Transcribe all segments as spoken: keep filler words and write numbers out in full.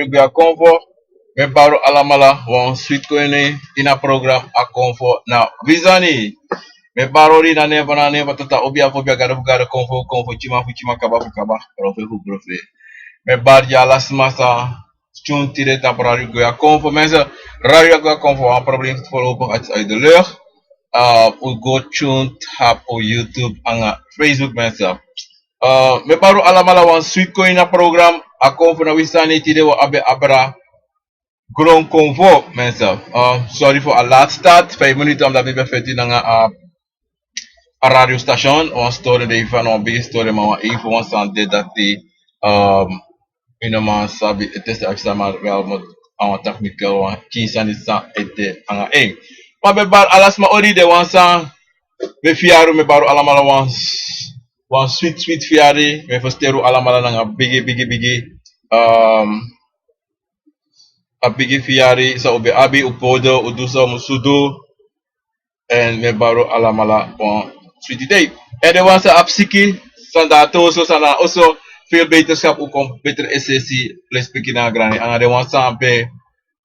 Gwe a konfo. Mi e bari un alamala wan switi kon ini a program a konfo na wi sani. Mi e bari un odi na nen fu na nen fu Tata, obia fu obia, gado fu gado, konfo fu konfo, tyiman fu tyiman, kaba fu kaba, profeti fu profeti. Mi e bari un ala sma san tyun tide tapu Radio Gwe a konfo. Mensen, Radio Gwe a konfo, wan probleem voorlopig uit, uit de lucht. Uh, un go tyun tapu YouTube nanga Facebook, mensen. Uh, mi e bari un alamala wan switi kon ini a program a konfo na wi sani. Tide wi abi abra gronkonfo, mensen. Uh, sorry voor a laat start, vijf minuten, omdat mi ben feti nanga a, a radiostation. Wan storing de van wan bigi storing, maar wan even wan sani de dati, um, yu no man sabi ete san a psa, maar wel met a wan technical wan kin sani san ete nanga en. Maar mi e bari ala sma odi, de wan san ben fiyari, mi e bari un alamala wan s-, wan switi switi fiyari. Mi e fersteri un alamala nanga bigi bigi bigi, um, a bigi fiyari san un ben abi, un podo, un du san un musu du. En mi e bari un alamala wan switi dei. En den wan san abi siki, san de a oso, san na oso, veel beterschap, un kon beter esesi, lespeki nanga grani. Nanga den wan san ben,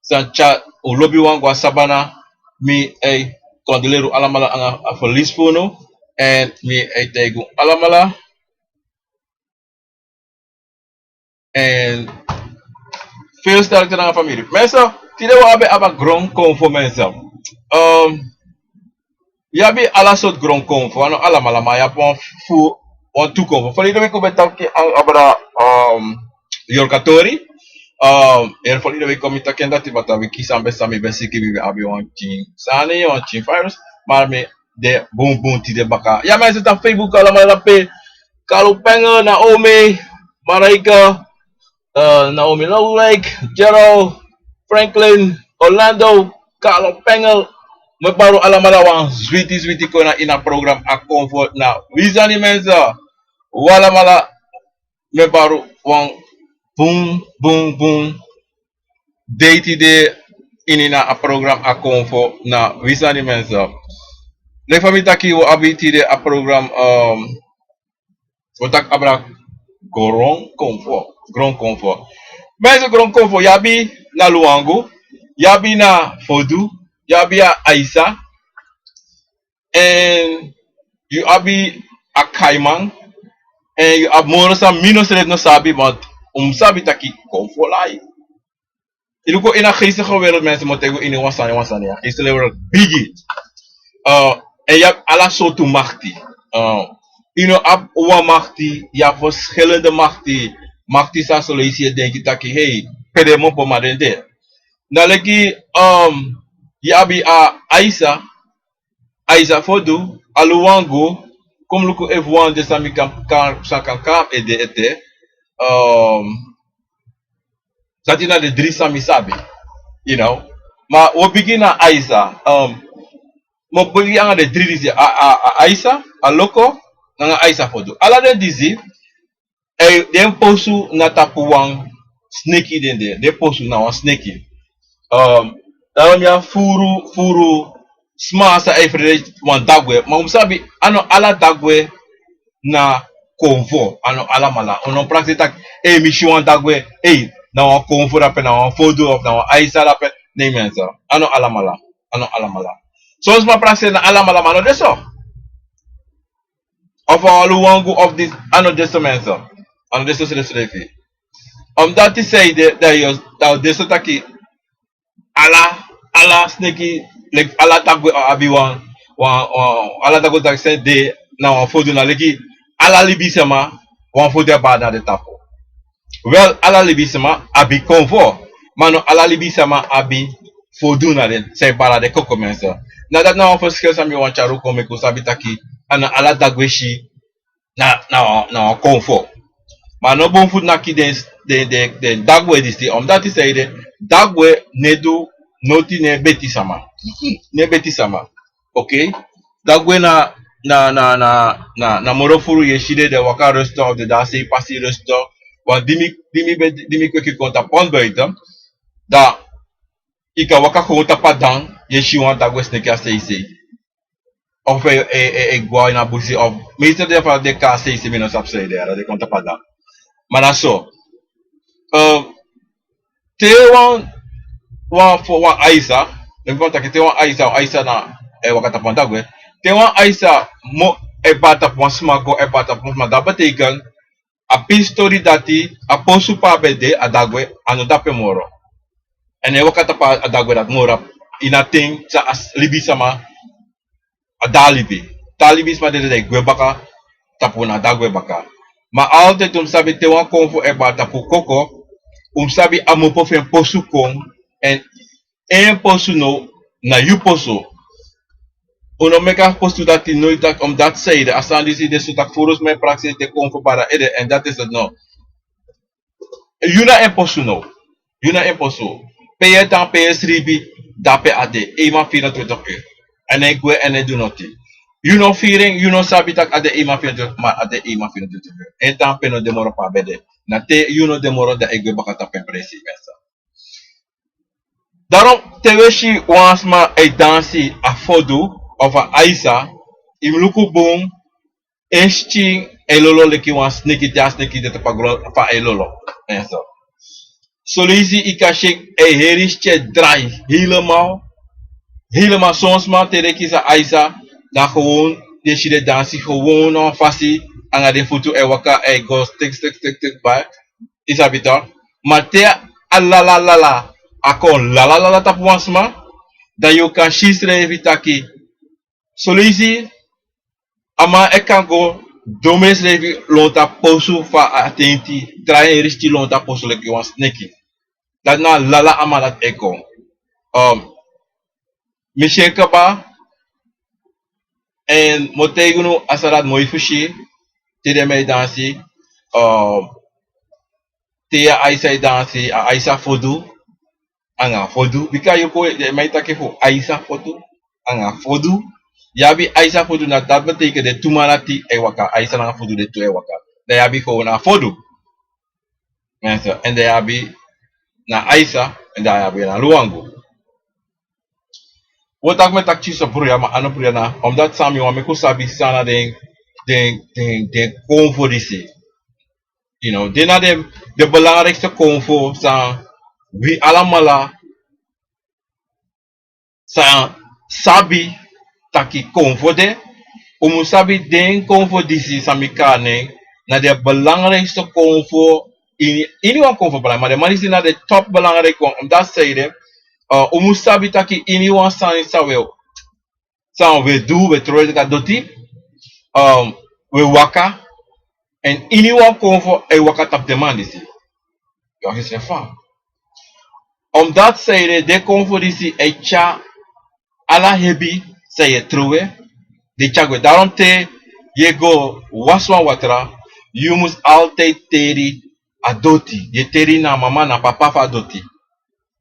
san tyari un lobiwan go a sabana, mi e condoleer un alamala nanga a verlies fu unu. En mi e taigi un alamala. En veel sterkte nanga famiri. Mensen, tide wi abi abra gronkonfo, mensen. Um, yu abi ala sortu gronkonfo, a no alamala, ma yu abi wan fu, wan tu konfo. Verleden week un ben taki abra, um, yorkatori. Um, en verleden week kon mi taki en dati, ma a week san ben, san mi ben siki, mi ben abi wan tyin sani, wan tyin virus. Maar mi de bun bun tide baka. Ya, mensen, tapu Facebook alamala, tapu Carlo Pengel, Naomi, Marijke, eh, Naomi Lowlike, Gerald, Franklin, Orlando, Carlo Pengel. Mi e bari un alamala wan switi switi kon na ini a program a konfo na wi sani, mensen. Un alamala, mi e bari un wan bun bun bun dei tide ini a program a konfo na wi sani, mensen. Leki fa mi taki, wi abi tide a program, um, wi o taki abra gronkonfo. Gronkonfo. Mensen, gronkonfo, yu abi na Luangu, yu abi na Fodu, yu abi a Aisa, en yu abi a Kaiman, en yu abi moro san mi no srefi no sabi, want un mus sabi taki konfo lai. Yu luku, ini a geestelijke wereld, mensen, mi o taigi unu wan sani, wan sani, ya. Geestelijke wereld bigi. Eh, en yu abi ala sortu makti. Eh, yu no abi wan makti, yu abi verschillende makti. Makti san son leisi yu e denki taki, hey, pe den e mopo, ma den de. Na leki, um, yu abi a Aisa, Aisa Fodu, a Luangu, kon luku efu wan de san mi kan, kan, san kan kon ede ete. Um, dati na den dri san mi sabi, you know. Ma wi o bigin na Aisa, um, mi o bigin nanga den dri disi, a, a, a Aisa, a Loko, nanga Aisa Fodu. Ala den disi, eh, den posu na tapu wan sneki den de, den posu na wan sneki. Um, daarom ya furu, furu sma sa e frede wan dagwe. Ma un mus sabi, a no ala dagwe na konfo, a no alamala. Un no prakseri taki, eh, mi si wan dagwe, eh, na wan konfo drape, na wan Fodu of na wan Aisa drape. Nee, mensen, a no alamala, a no alamala. Son sma prakseri na alamala, ma a no de so. Of a Luangu of disi, a no de so, mensen. A no de so srefsrefi. Omdat yu sabi de, dan yu, dan yu de so taki ala, ala sneki, leki ala dagwe abi wan, wan, wan, ala dagwe taki san de na wan Fodu, na leki ala libisma, wan Fodu e bari na den tapu. Wel, ala libisma abi konfo, ma no ala libisma abi Fodu na den, san e bari na den koko, mensen. Na dati na wan ferskil san mi wani tyari kon meki un sabi taki, a no ala dagwe si na, na, na wan konfo. Ma a no bun fu naki den, den, den, den dagwe disi, omdat yu sabi de, dagwe no e du noti, no e beti sama. No e beti sama. Oké? Dagwe na, na, na, na, na, na moro furu yu e si den, den e waka rustig, den e de a sei pasi rustig. Want di mi, di mi be, di mi kweki kon tapu pond buiten, dan yu kan waka kon tapu a dan, yu e si wan dagwe sneki a sei sei. Of e, e, e, e go na busi, of meestal den fa den kon a sei sei, mi no sabi san ede, ya, den kon tapu a dan. Ma na so. Eh, Te wan, wan fo, wan Aisa, dan mi kon taki te wan Aisa, wan Aisa na, e waka tapu wan dagwe. Te wan Aisa mu e bari tapu wan sma go, e bari tapu wan sma, dati betekent a pisi tori dati, a posu pe a ben de, a dagwe, a no de dape moro. Èn e waka tapu a dagwe dati moro, ini a ten san a libisma a de a libi. Te a libisma dede, dan e gwe baka tapu na a dagwe baka. Ma altijd un mus sabi te wan konfo e bari tapu koko, un mus sabi a mopo fu en posu kon, èn en posu now na yu posu. Un no meki a posu dati noiti taki, omdat seide a sani disi de so taki furu sma e prakseri te konfo bari a ede, èn dati is het no. Yu na en posu now. Yu na en posu. Pe yu e tan, pe yu e sribi, dape a de, eenmaal vierentwintig uur. Èn e gwe èn e du noti. Yu no firi en, yu no sabi taki a de eenmaal vierentwintig, ma a de eenmaal vierentwintig uur. En tan pe no de moro pe a ben de. Na te yu no de moro, dan e gwe baka tapu en presi, mensen. Daarom, te wi e si wan sma e dansi a fodu of a Aisa, yu mus luku bun, en skin e lolo leki wan sneki, te a sneki de tapu a gron fa a e lolo. En so. Son leisi yu kan si en, e heri skin e drai helemaal. Helemaal, son sma te den kisi a Aisa, dan gewoon den si den dansi gewoon na wan fasi, anga den futu e waka e go stik, stik, stik, stik, bai. Yu sabi toch? Ma te a lala lala, a kon lala lala tapu wan sma, dan yu kan si srefi taki, son leisi a man e kan go dome srefi lontu a posu fu a tenti, drai en risiti lontu a posu leki wan sneki. Dati na lala a man dati e kon. Um, mi si en kaba, èn mi o taigi unu a sani dati moi fu si, te den man e dansi, um, te a Aisa e dansi, a Aisa fodu, anga fodu. Bika yu kon, den man e taki fu Aisa fodu, anga fodu. Yu abi Aisa fodu, na dati betekent den tu man dati e waka, Aisa nanga fodu den tu e waka. Dan yu abi gewoon na fodu. Mensen, èn dan yu abi na Aisa, èn dan yu abi na Luangu. Wi o taki mi e taki typisch Bruya, ma a no Bruya na, omdat san mi wani meki un sabi san na den, den, den, den konfo disi. You know, den na den, den belangrijkste konfo san wi alamala sa sabi taki konfo de. Un mu sabi den konfo disi san mi kari nen, na den belangrijkste konfo ini, ini wan konfo belang, ma den man disi na den top belangrijk wan. Omdat seide, uh, un mu sabi taki ini wan sani san wi e, san wi e du, wi e trowe leki a doti, um, wi e waka, èn ini wan konfo e waka tapu den man disi. Yu o si fa. Omdat seide den konfo disi e tyari ala hebi san yu e trowe, den e tyari gwe. Daarom te yu e go wasi wan watra, yu mus altijd teri a doti. Yu e teri na mama, na papa fu a doti.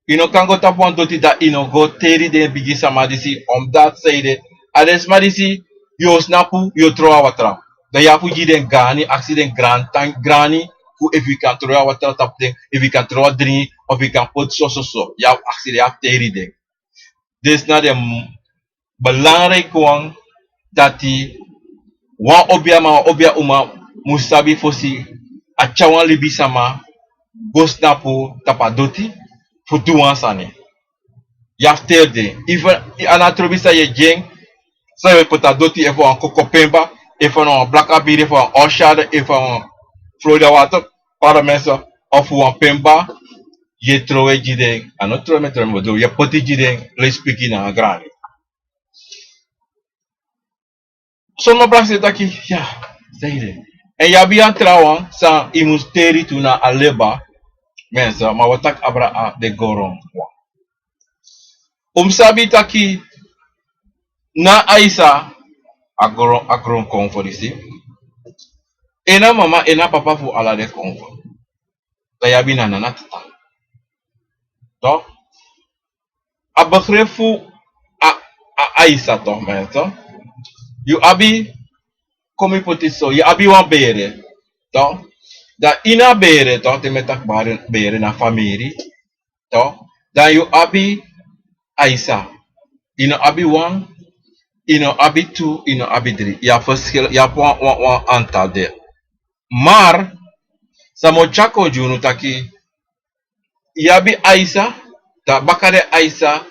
Yu no kan go tapu wan doti dan yu no go teri den bigi sama disi, omdat seide, a den sma disi, yu o snapu, yu o trowe a watra. Dan yu abi fu gi den gani, aksi den grantan-, grani, fu efu yu kan trowe a watra tapu den, efu yu kan trowe a dringi, of yu kan poti so, so, so. Yu abi fu aksi den, yu abi fu teri den. Disi na den belangrijk wan dati wan obiaman, wan obiauma mu sabi fosi a tyari wan libisama go snapu tapu a doti fu du wan sani. Yu abi fu teri den. Efu a na trobi san yu e gi en, san yu e poti a doti, efu a wan koko pemba, efu a na wan blaka biri, efu a wan orshade, efu a wan Florida water, para mensen, of wan pemba, yu e trowe gi den, a no trowe mi e trowe mi, yu e poti gi den, lespeki na a grani. So mi prakseri taki, ya, seide. Èn yu abi wan tra wan san yu mus teri tu na a leba, mensen, ma wi o taki abra a den gron wan. Un mus sabi taki na Aisa a gron, a gron konfo disi. En na mama, en na papa fu ala den konfo. Dan yu abi na nana, tata. Toch? A begrip fu a, a Aisa toch, mensen. Yu abi, kon mi poti so, yu abi wan bere, toch? Dan ini a bere, toch, te mi e taki bere, bere na famiri, toch? Dan yu abi Aisa. Yu no abi wan, yu no abi tu, yu no abi dri. Yu abi verschil, yu abi wan, wan, wan aantal de. Maar san mi o tyari kon gi unu taki, yu abi Aisa, dan baka den Aisa,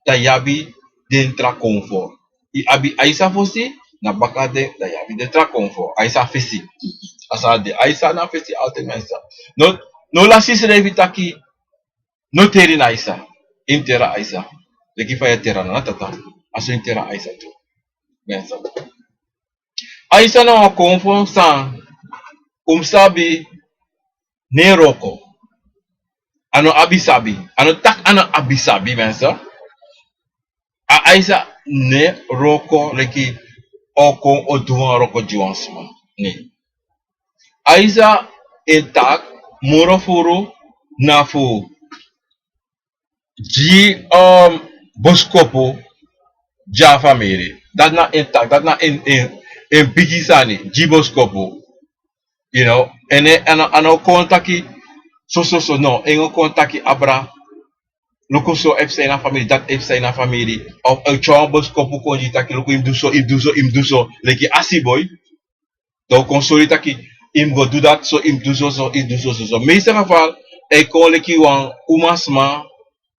dan yu abi den tra konfo. Yu abi Aisa fosi, na baka den, dan yu abi den tra konfo. Aisa fesi. A san de Aisa na fesi, altijd na Aisa. No, no lasi srefi taki, no teri na Aisa. Yu mus teri Aisa. Leki fa yu e teri na tata. A so yu mus teri Aisa tu. Mensen. Aisa na wan konfo san un mus sabi, ne wroko. A no abi sabi. A no taki a no abi sabi, mensen. A Aisa ne wroko leki o kon o du wan wroko gi wan sma. Ne. Aisa en taki moro furu na fu gi, um, boskopu gi a famiri. Dati na en taki, dati na en, en, en bigi sani, gi boskopu. You know, en, en, a no, a no kon taki, so, so, so, no, en o kon taki abra, luku so e psa ini a famiri, dati e psa ini a famiri. Of, eh, tyari wan boskopu kon gi taki, luku yu mus du so, yu mus du so, yu mus du so, leki asi boi. Dan un kon sori taki, yu mus go du dati so, yu mus du so, so, yu mus du so, so, so. Meeste geval, e kon leki wan umasma,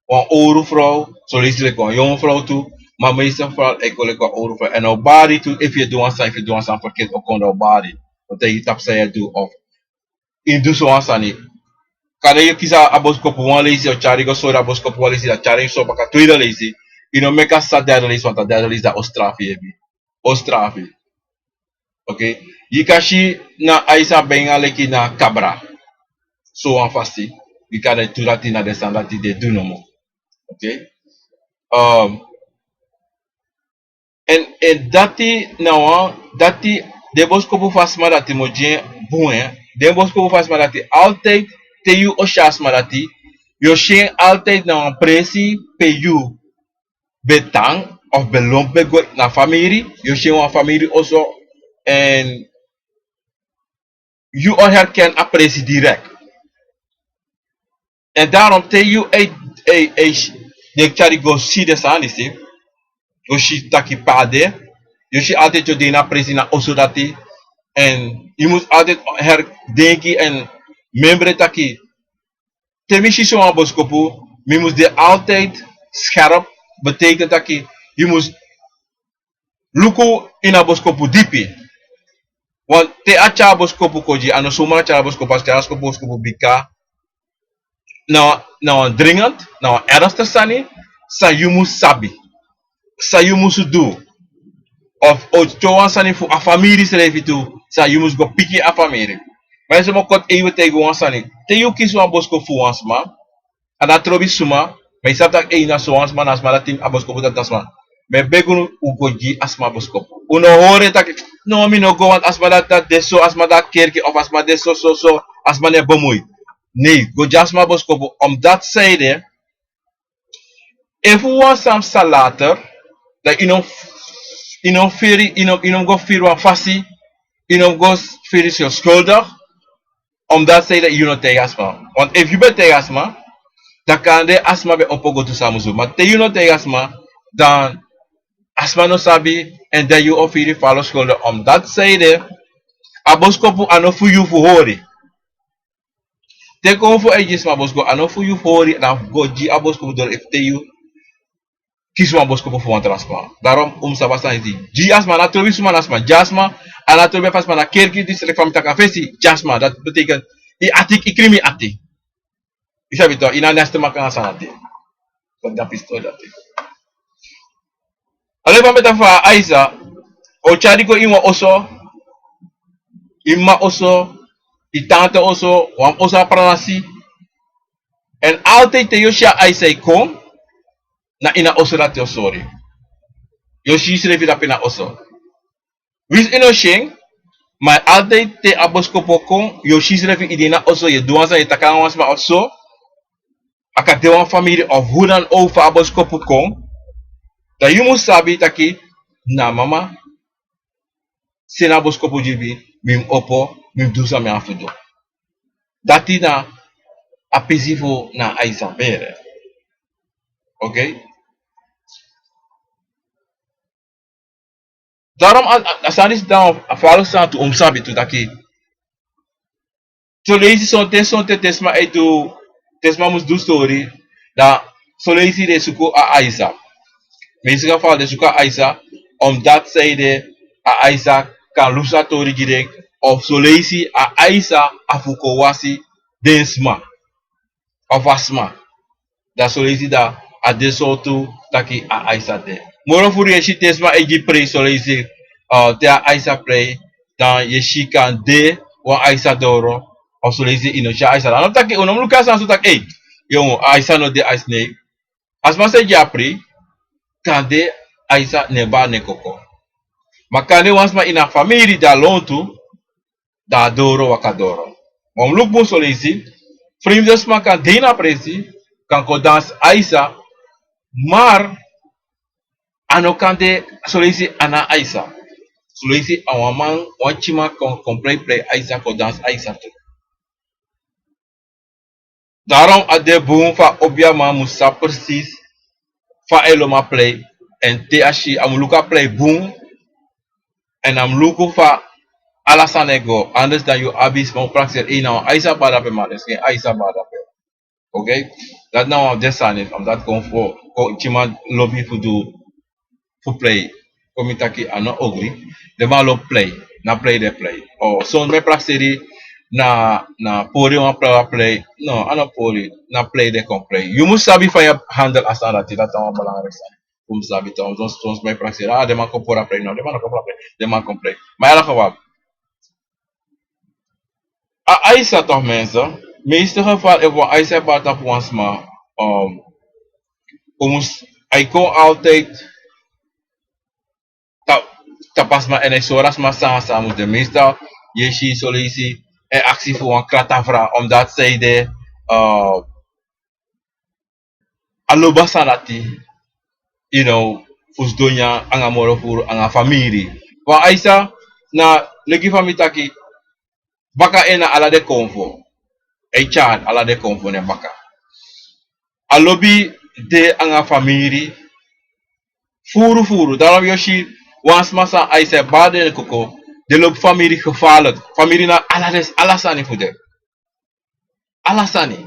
wan owru frow, son leisi leki wan yongu frow tu, ma meeste geval, e kon leki wan owru frow. En o bari tu, efu yu e du wan sani, efu yu e du wan sani verkeerd, o kon dan o bari. O taigi yu tapu san yu e du, of yu mus du so wan sani. Kande yu kisi a boskopu wan leisi, o tyari go sori a boskopu wan leisi, dan tyari so baka tweede leisi. Yu no meki a sa derde leisi, want a derde leisi dan o strafu yu ebi. O strafu yu. Oké. Yu kan si na Aisa ben nanga leki na kabra. So wan fasi. Bika den tu dati na den sani dati den e du nomo. Oké. Um, en, en dati na wan, dati den boskopu fu a sma dati mu gi en bun, hè. Den boskopu fu a sma dati altijd te yu o si a sma dati, yu o si en altijd na wan presi pe yu ben tan, of ben lon, ben go na famiri, yu o si en wan famiri oso, en yu o herken a presi direct. En daarom te yu e, e, e, den tyari go si den sani disi, go si taki pe a de, yu o si altijd yu o de ini a presi na oso dati, en yu mus altijd herdenki en memre taki, te mi si so wan boskopu, mi mus de altijd scherp, betekent taki, yu mus luku ini a boskopu dipi. Want te a tyari boskopu kon gi, a no zomaar a tyari boskopu, a tyari boskopu bika na, na wan dringend, na wan ernstig sani, san yu mus sabi, san yu mus du. Of, of te wan sani fu a famiri srefi tu, san yu mus go piki a famiri. Ma yu sabi, kon even taigi wan sani. Te yu kisi wan boskopu fu wan sma, a no trobi suma, ma yu sabi taki, ei, na so wan sma, na a sma dati, a boskopu dati na sma. Ma mi e begi unu, un go gi a sma boskopu. Un no hori en taki, no, mi no go, want a sma dati, dati de so, a sma dati kerki, of a sma de so, so, so, a sma no e bemui. Nee, go gi a sma boskopu, omdat zij de, efu wan sani psa later, dan yu no, yu no firi, yu no, yu no go firi wan fasi, yu no go firi yu schuldig, omdat zij de yu no taigi a sma. Want efu yu ben taigi a sma, dan kande a sma ben opo go du san a mus du. Ma te yu no taigi a sma, dan a sma no sabi, en dan yu o firi yu schuldig, omdat zij de, a boskopu a no fu yu fu hori. Te kon fu e gi sma boskopu, a no fu yu fu hori, na fu go gi a boskopu doro efu te yu kisi wan boskopu fu wan tra sma. Daarom un mus sabi a sani disi. Gi a sma, a no trobi suma na sma, gi a sma, a no trobi fa sma na kerki disi, leki fa mi taki a fesi, gi a sma. Dati betekent, yu ati, yu krimi ati. Yu sabi toch, yu no neste maka na sani ati. Dati na pistol dati. Alen fa mi e taki fu Aisa, o tyari go ini wan oso, yu mma oso, yu tante oso, wan oso a pranasi. En altijd te yu o si a Aisa e kon, na ini a oso dati o sori. Yu o si yusrefi drape na oso. Winsi yu no si en, ma altijd te a boskopu o kon, yu o si yusrefi yu de ini a oso, yu e du wan sani, yu e taki nanga wan sma of so, a kan de wan famiri of hoe dan ook, fa a boskopu kon, dan yu mus sabi taki, na mama seni a boskopu gi mi, mi mus opo, mi mus du san mi abi fu du. Dati na a pisi fu na Aisa bere. Oké? Daarom a, a, a sani disi dan a faalsi sani tu, un mus sabi tu taki, son leisi sonten, sonten te sma e du te sma mus du stori, dan soleisi den suku a Aisa. Meeste geval den suku a Aisa, omdat zij de a Aisa kan lusu a tori gi den, of soleisi a Aisa abi fu kon wasi den sma, of a sma. Dan soleisi dan a de sortu taki a Aisa de. Moro furu yu e si te sma e gi prei soleisi, uh, te a Aisa prei, dan yu e si kan de wan Aisa doro, of soleisi yu no si a Aisa. Dan no taki, un no mus luku a sani so taki, ei, yongu, a Aisa no de, Aisa nei. A sma san e gi a prei, kande Aisa no e bari en koko. Ma kande wan sma ini a famiri, dan lontu, dan a doro waka doro. Ma un mus luku bun soleisi, fremde sma kan de ini a presi, kan kon dansi Aisa, maar a no kan de soleisi a na Aisa. Soleisi a wan man, wan pikinman kon, kon prei, prei Aisa, kon dansi Aisa tu. Daarom a de bun fa obiaman mus sabi precies fa a e lobi a prei. En te a si, a mus luku a prei bun. En a mus luku fa ala sani e go. Anders dan yu abi sma o prakseri, ei, na wan Aisa bari dape, ma a no wan Aisa bari dape. Oké? Dati na wan fu den sani, omdat kon fu, kon, pikinman lobi fu du, fu prei. Kon mi taki a no ogri. Den man lobi prei. Na prei den e prei. O, son mi e prakseri, na, na pori wan prei, wan prei. No, a no pori. Na prei den kon prei. Yu mus sabi fa yu e handel a sani dati, dati na wan belangrijk sani. Fu mus sabi, son, son, son mi e prakseri. Ah, den man kon pori a prei. No, den man no kon pori a prei. Den man kon prei. Ma in elk geval, a Aisa toch, mensen. Meeste geval, efu wan Aisa e bari tapu wan sma, um, un mus, a e kon altijd ta-, tapu a sma, en a e sori a sma san, san a mus de. Meestal yu e si soleisi a e aksi fu wan krata fran, omdat zij de, uh, a lobi a sani dati, you know, fu sidon nyan anga moro furu anga famiri. Wan Aisa, na leki fa mi taki, baka en na ala den konfo. A e tyari ala den konfo na en baka. A lobi de anga famiri furu furu. Daarom yu o si wan sma san Aisa e bari den koko, den lobi famiri gevaarlijk. Famiri na ala den, ala sani fu den. Ala sani.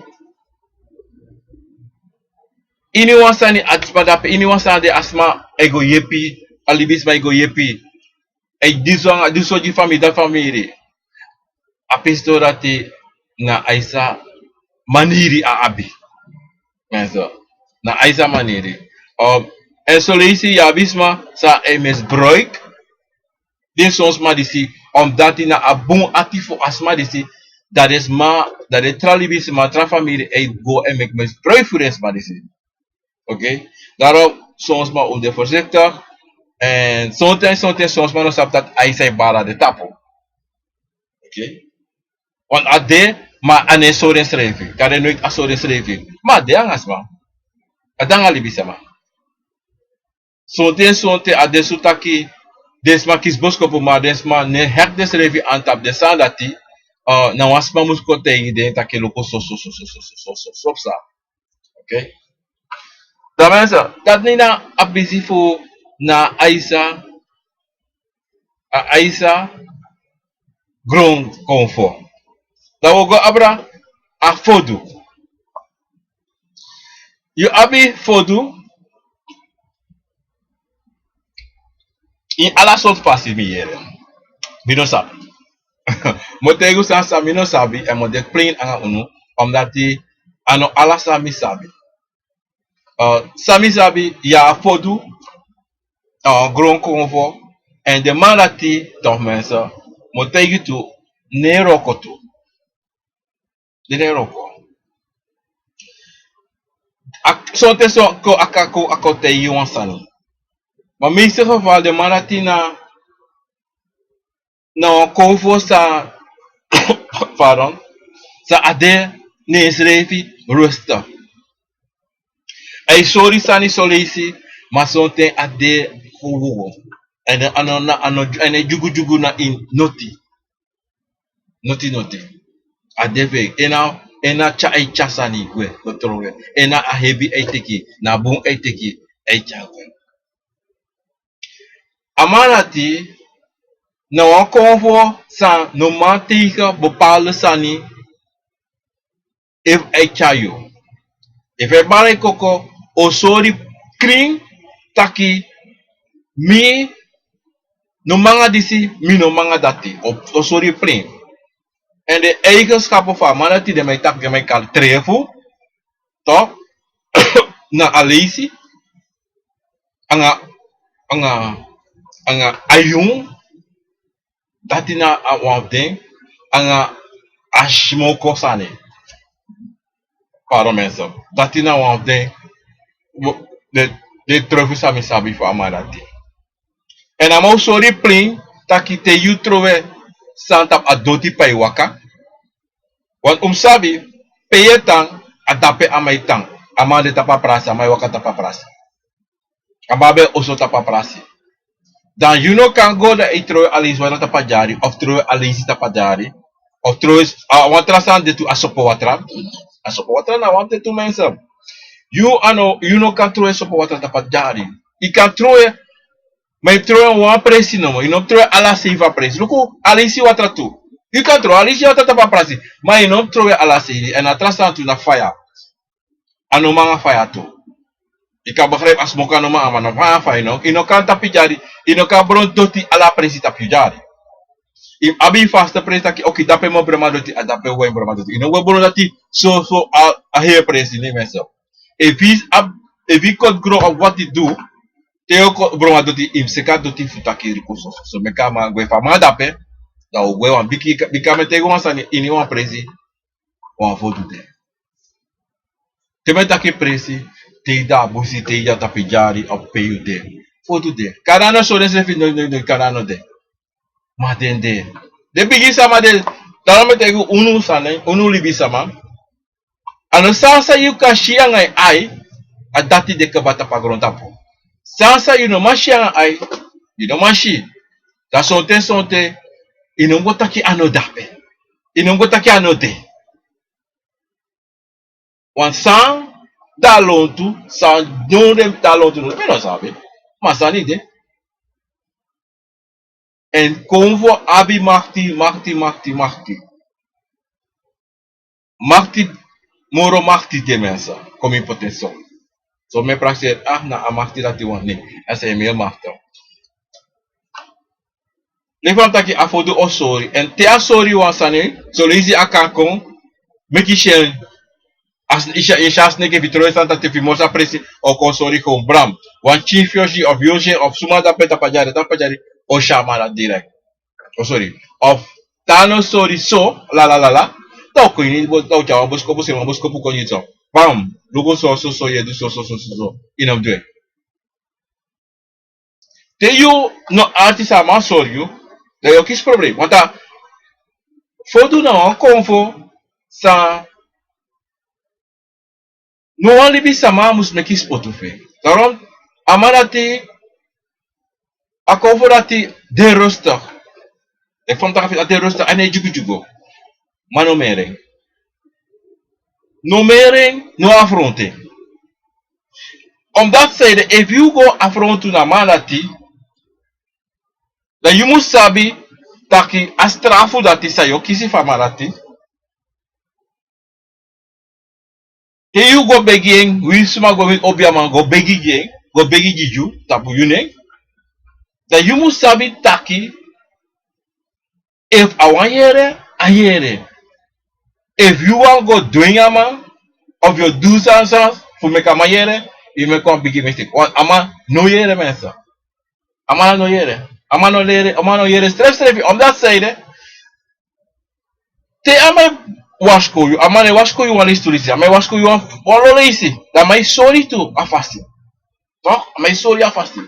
Iniwan sani a sma dape, iniwan sani de, a sma e go yepi, a libisma e go yepi. A e du so anga, du so gi famiri, dati famiri. A pisi doro dati na Aisa maniri a abi. Mensen, na Aisa maniri. Um, en soleisi yu abi sma san e misbruik den son sma disi, omdat na a bun ati fu a sma disi, dan den sma, dan den tra libisma, tra famiri e go e meki misbruik fu den sma disi. Oké? Daarom, son sma un de voorzichtig. En sonten, sonten, son sma no sabi taki Aisa e bari na den tapu. Oké? Want a de, ma a no e sori ensrefi. Kande noiti a sori ensrefi. Ma a de anga sma. A de anga libisma. Sonten, sonten a de so taki den sma kisi boskopu, ma den sma no e heri densrefi na tapu den sani dati, uh, na wan sma mus kon taigi den taki luku so, so, so psa. Oké? Dan mensen, dati na a pisi fu na Aisa, a Aisa gronkonfo. Dan wi o go abra a fodu. Yu abi fodu ini ala sortu fasi, mi yere. Mi no sabi. Mi o taigi un san, san mi no sabi, èn mi o de plain anga unu, omdat a no ala san mi sabi. Uh, san mi sabi, yu abi fodu, uh, gronkonfo, èn den man dati, toch mensen, mi o taigi tu, no e wroko tu. Den no e wroko. A, sonten so, kon, a kan kon, a kon taigi yu wan sani. Ma meeste geval den man dati na, na wan konfo san, pardon, san a de na ensrefi rustig. A e sori sani soleisi, ma sonten a de fu wuku. Èn a no, na, a no, èn a e dyugudyugu na ini noti. Noti, noti. A de fake. En na, en na tyari, a e tyari sani gwe, go trowe. En na a hebi a e teki, na bun a e teki, a e tyari gwe. A man dati, na wan konfo san no man tegen bepaalde sani, efu a e tyari yu. Efu a e bari en koko, a o sori krin taki mi no manga disi, mi no manga dati. A o, a o sori plen. Èn den eigenskapu fu a man dati den man e taki, den man e kari trefu, toch, na a leisi, anga, anga, anga a yun, dati na a wan fu den, anga a smoko sani. Pardon, mensen. Dati na wan fu den, den, den trefu san mi sabi fu a man dati. Èn a man o sori plen taki te yu trowe sani tapu a doti pe a e waka. Want un mus sabi, pe yu e tan, a dape a man e tan. A man de tapu a prasi, a man e waka tapu a prasi. A man abi en oso tapu a prasi. Dan yu no kan go dan yu trowe a leisi watra tapu a dyari, of trowe a leisi tapu a dyari, of trowe, a, wan tra sani de tu, a sopowatra. A sopowatra na wan fu den tu, mensen. Yu a no, yu no kan trowe sopowatra tapu a dyari. Yu kan trowe, ma yu trowe wan presi nomo. Yu no trowe ala sei fu a presi. Luku, a leisi watra tu. Yu kan trowe a leisi watra tapu a prasi, ma yu no trowe ala sei. Èn a tra sani tu na faya. A no manga faya tu. Yu kan begrijp, a smoko a no manga, ma na faya, faya no. Yu no kan tapu dyari, yu no kan bron doti ala presi tapu dyari. Yu abi yu vaste presi taki, oké, dape mi o bron mi doti, a dape wi o bron mi doti. Yu no go bron dati so, so, a, a heri presi, no, mensen. Efu yu abi, efu yu koti gron of wat yu du, te yu o kon bron mi doti, yu mus seki a doti fu taki luku so, so, so meki a man gwe. Efu a man dape, dan a o gwe. Wan bigi, bika mi e taigi wan sani, ini wan presi, wan fotu de. Te mi e taki presi, te yu de a busi, te yu de a tapu dyari, of pe yu de, fotu de. Kana no so den srefi no, no, no, kana no de. Ma den de. Den bigi sama de, daarom mi e taigi unu sani, unu libisama. A no san san yu kan si anga yu ai, a dati de kaba tapu a grontapu. San san yu no man si anga yu ai, yu no man si. Dan sonten, sonten, yu no mus go taki a no de ape. Yu no mus go taki a no de. Wan san de a lontu, san don de a lontu, no, mi no sabi. Ma sani de. Èn konfo abi makti, makti, makti, makti. Makti, moro makti de, mensen. Kon mi poti en so. So mi e prakseri, ah, na a makti dati wani. A san yu e meki makti. Leki fa mi taki, a fotu o sori. Èn te a sori wan sani, son leisi a kan kon meki syen. As yu si, yu si a sneki, efu yu trowe sani tapu, efu yu moro a presi, a o kon sori kon bram. Wan tyin fu yu o si, of yu o si en, of suma dape tapu a dyari, tapu a dyari, o si a man dati direct. O sori. Of te a no sori so, la, la, la, la. Dan a o kon ini, bo-, dan a o tyari wan boskopu, seni wan boskopu kon ini so. Bam! Luku so, so, so, yu e du so, so, so, so, so. Yu no mus du en. Te yu no arki san a man sori yu, dan yu o kisi problem. Want a fotu na wan konfo san no wan libisama mus meki spotu fu en. Daarom, a man dati, a konfo dati de rustig. Efu mi taki a de rustig, a no e dyugudyugu. Ma no meri en. No meri en, no afrontu en. Omdat, efu yu go afrontu na a man dati, dan yu mus sabi taki a strafu dati san yu o kisi fu a man dati. Te yu go begi en, winsi suma go, winsi obiaman go begi gi en, go begi gi yu, tapu yu nen. Dan yu mus sabi taki, efu a wani yere, a yere. Efu yu wani go dwengi a man, of yu o du sani san fu meki a man yere, yu meki wan bigi mistake. Want a man no yere, mensen. A man no yere. A man no yere, a man no yere srefsrefi. Omdat, te a man e wasiko yu, a man e wasiko yu wan leisi tu leisi, a man e wasiko yu wan, wan lo leisi. Dan a man e sori tu a fasi. Toch? A man e sori a fasi.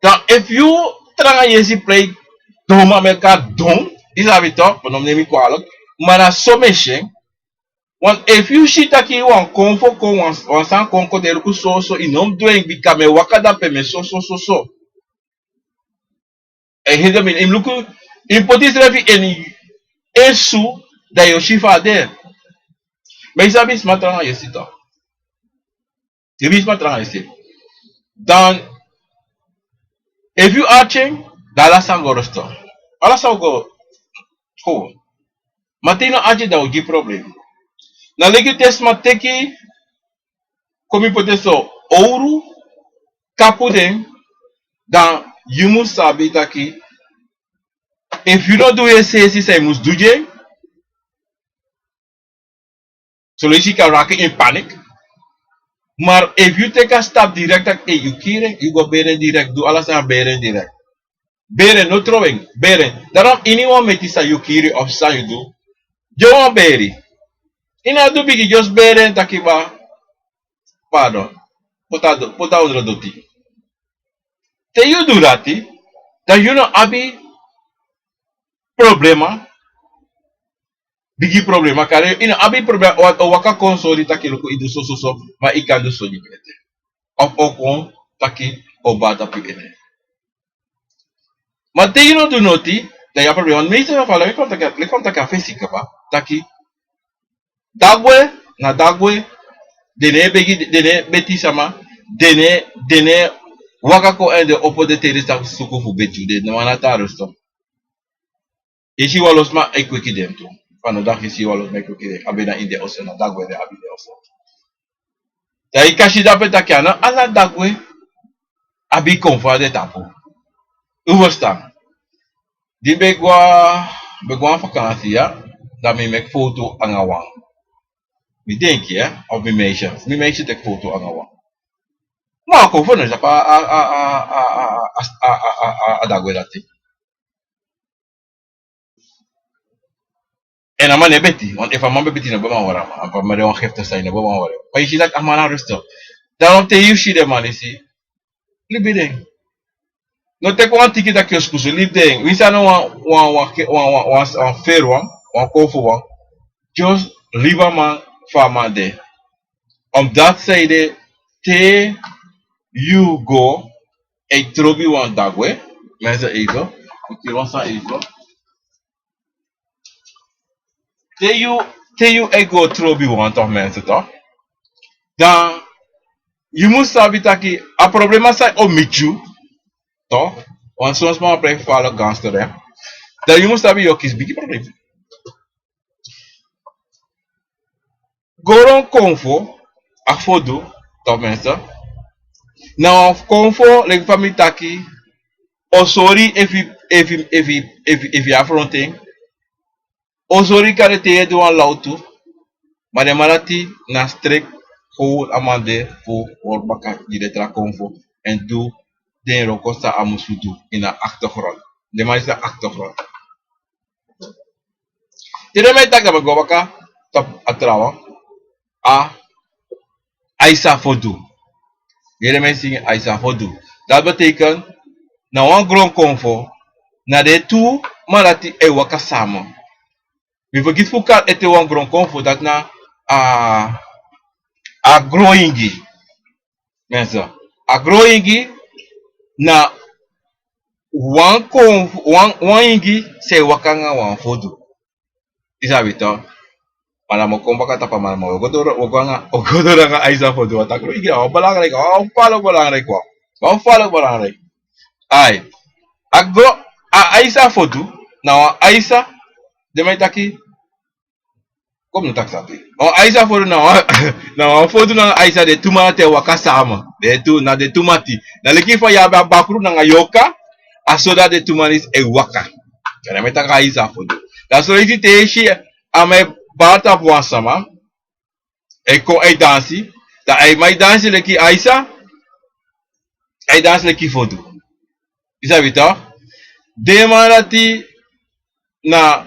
Dan efu yu tranga yesi prei, don, a man e kon don, yu sabi toch, no mus nemi kwalijk. Ma na so mi e si en. Want efu yu si taki wan konfo kon, wan, wan sani kon, kon de luku so, so, yu no mus du en, bika mi e waka dape, mi e so, so, so, so. A e heri mi, yu mus luku, yu mus poti yusrefi ini en su, dan yu o si fa a de. Ma yu sabi sma tranga yesi toch. Yu sabi sma tranga yesi. Dan, efu yu arki en, dan ala sani go rustig. Ala sani go, go. Ma te yu no arki en, dan a o gi problem. Na leki te sma teki kon mi poti en so, owru, kapu den, dan yu mus sabi taki, efu yu no du yu e sensi san yu mus du gi en, so leisi yu kan raki in panik. Maar efu yu teki a stap direkt taki, ei, yu kiri en, yu go beri en direkt, du ala sani beri en direkt. Beri en, no trow en, beri en. Daarom ini wan meti san yu kiri of san yu du, yu wan beri. Yu no du bigi, just beri en taki, ba, pardon, poti a do-, poti a ondro doti. Te yu du dati, dan yu no abi problema, bigi problema. Kari yu no abi problema, o, o waka kon sori taki luku, yu du so, so, so, ma yu kan du so gi ete. Of o kon taki o bari tapu yu ete. Ma te yu no du noti, dan yu abi problema. Want meeste gevallen, leki fa mi taki, leki fa mi taki a fesi kaba, taki dagwe na dagwe, den no e begi, den no e beti sama, den no e, den no e waka kon èn den opo den teri sa suku fu beti yu, den no wani a tan rustom. Yu si wan lo sma e kweki den tu. Fa no daki yu si wan lo sma e kweki den, a ben na ini den oso, na dagwe den abi den oso. Dan yu kan si dape taki a no ala dagwe abi konfo a den tapu. Un ferstan? Di mi ben go a, ben go a wan vakansi ya, dan mi meki foto anga wan. Mi denki, ya, of mi meisje. Mi meisje teki foto anga wan. Ma a konfo no e tapu a, a, a dagwe dati. Èn a man no e beti, want efu a man ben beti, no ben man wari a man, a man de wan giftig sani, no ben man wari. Ma yu si taki a man na rustig. Daarom te yu si den man disi, libi den. No teki wan tiki taki yu o skusu, libi den. Winsi a no wan, wan, wan, wan, wan, wan, wan feri wan, wan konfo wan, just libi a man fu a man de. Omdat zij de te yu go e trobi wan dagwe, mensen eten, ik wil wan san eten. Te yu, te yu e go trobi wan toch, mensen toch? Dan yu mus sabi taki a problema san o miti yu, toch? Want son sma wan prei fala gangster, hè. Dan yu mus sabi yu o kisi bigi problema. Gron konfo, a fodu, toch mensen. Na wan konfo, leki fa mi taki, o sori efu, efu, efu, efu, efu yu afrontu en. O sori kande te yu e du wan lawtu. Ma den man dati na strik, gewoon a man de fu hori baka gi den tra konfo. Èn du den wroko san a mus fu du ini a achtergrond. Den man disi na achtergrond. Te den man e taki, dan mi go baka tapu a trawan. A, a isa fodu. Yu yere mi e singi a isa fodu. Dati betekent, na wan gron konfo, na den tu man dati e waka samen. Mi fergiti fu kari ete wan gron konfo, dati na a, a gron ingi. Mensen, a gron ingi na wan kon, wan, wan ingi san e waka anga wan fodu. Yu sabi toch. Ma dan mi o kon baka tapu a man, ma wi o go doro, wi o go anga, wi o go doro anga a isa fodu. Want a gron ingi na wan belangrijk, wan fala belangrijk wan. Wan fala belangrijk. Ai. A gron, a, a isa fodu, na wan isa, den man e taki, Kom no taki sani. Wan isa fodu na wan, na wan fodu nanga isa, den tu man dati e waka samen. Den tu, na den tu mati. Na leki fa yu abi a bakru nanga yorka, a so dati den tu man disi e waka. Dan mi e taki a isa fodu. Dan so yu si te yu si a man e bari tapu wan sama, e kon e dansi, dan a man e dansi leki a isa, a e dansi leki fodu. Yu sabi toch? Den man dati na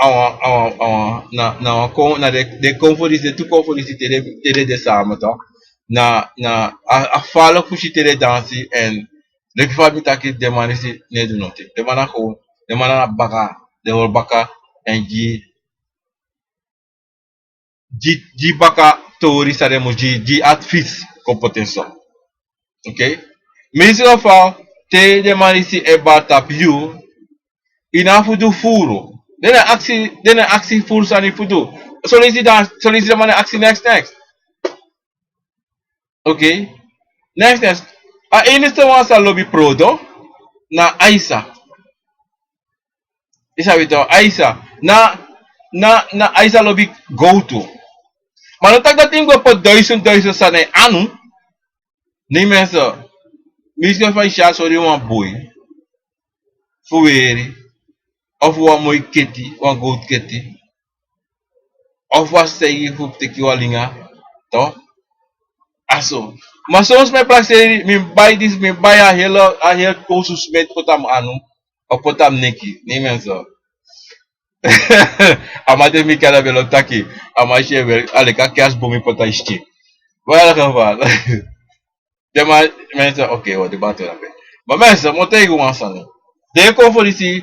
a wan, a wan, a wan, na, na wan kon, na den, den konfo disi, den tu konfo disi te den, te den de samen toch. Na, na, a, a fala fu si te den dansi èn leki fa mi taki, den man disi no e du noti. Den man na gewoon, den man na baka, den hori baka èn gi, gi, gi baka tori san den mus gi, gi advies kon poti en so. Oké? Meeste geval, te den man disi e bari tapu yu, yu no abi fu du furu. Den no e aksi, den no e aksi furu sani fu du. Son leisi dan, son leisi den man no e aksi neks, neks. Oké? Neks, neks. A enigste wan san lobi prodo, na a isa. Yu sabi toch, a isa. Na, na, na a isa lobi gowtu. Ma no taki dati yu mus go poti duisend, duisend sani na yu anu. Nei mensen, mi si fa yu si a sori wan boi fu weri, of wan moi keti, wan goud keti, of wan seigi fu teki wan linga, toch? A so. Ma soms mi e prakseri, mi bai disi, mi bai a hele, a hele kosu smeti poti na mi anu, of poti na mi neki, nei mensen. A man de mi kari a belo taki, a man si e weri, a leki a kerstboom poti na yu skin. Wel geval. Den man, mensen, oké, wi o de bari tori drape. Ma mensen, mi o taigi wan sani. Den e kon fu disi,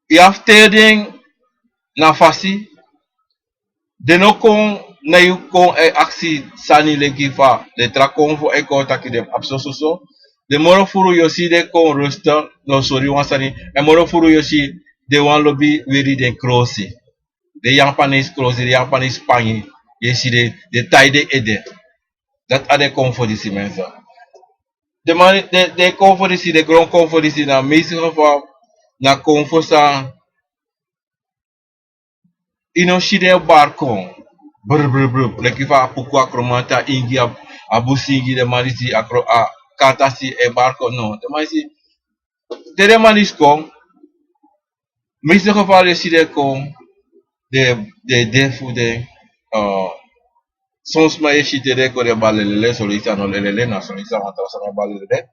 yu abi fu teri den na fasi. Den no kon na yu kon e aksi sani leki fa den tra kon fu e kon taki den abi sososo. Den moro furu yu o si den kon rustig, no sori wan sani. Èn moro furu yu o si den wani lobi weri den krosi. Den Japanese krosi, den Japanese pangi. Yu e si den, den tai den ede. Dati a den kon fu disi mensen. Den man, den, den kon fu disi, den gron kon fu disi na meeste geval na kon fu san. Yu no si den bari kon. Brr, brr, brr. Leki fa a puku a kromanti, a ingi, a, a busi ingi, den man disi a kro-, a kantasi e bari kon. No, den man disi, te den man disi kon, meeste geval yu e si den kon, den, den de fu den, eh, son sma yu e si te den kon den bari lelele, son leisi a no lelele, na son leisi a wan tra sma bari lelele.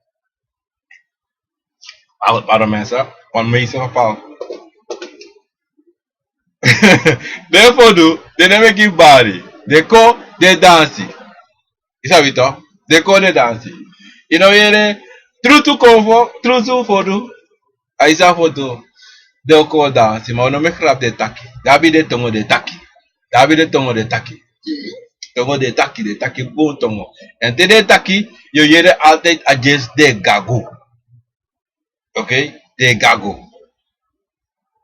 A, pardon mensen, want meeste geval. Den fodu, den no e meki bari. Den kon, den dansi. Yu sabi toch? Den kon, den dansi. Yu no yere, trutu kon fu, trutu fodu. A yu sabi fodu. Den o kon dansi, ma wi no meki grap den taki. Den abi den tongo den taki. Den abi den tongo den taki. Tongo den taki, den taki bun tongo. Èn te den taki, yu o yere altijd a dyesi den gagu. Oké, den gagu.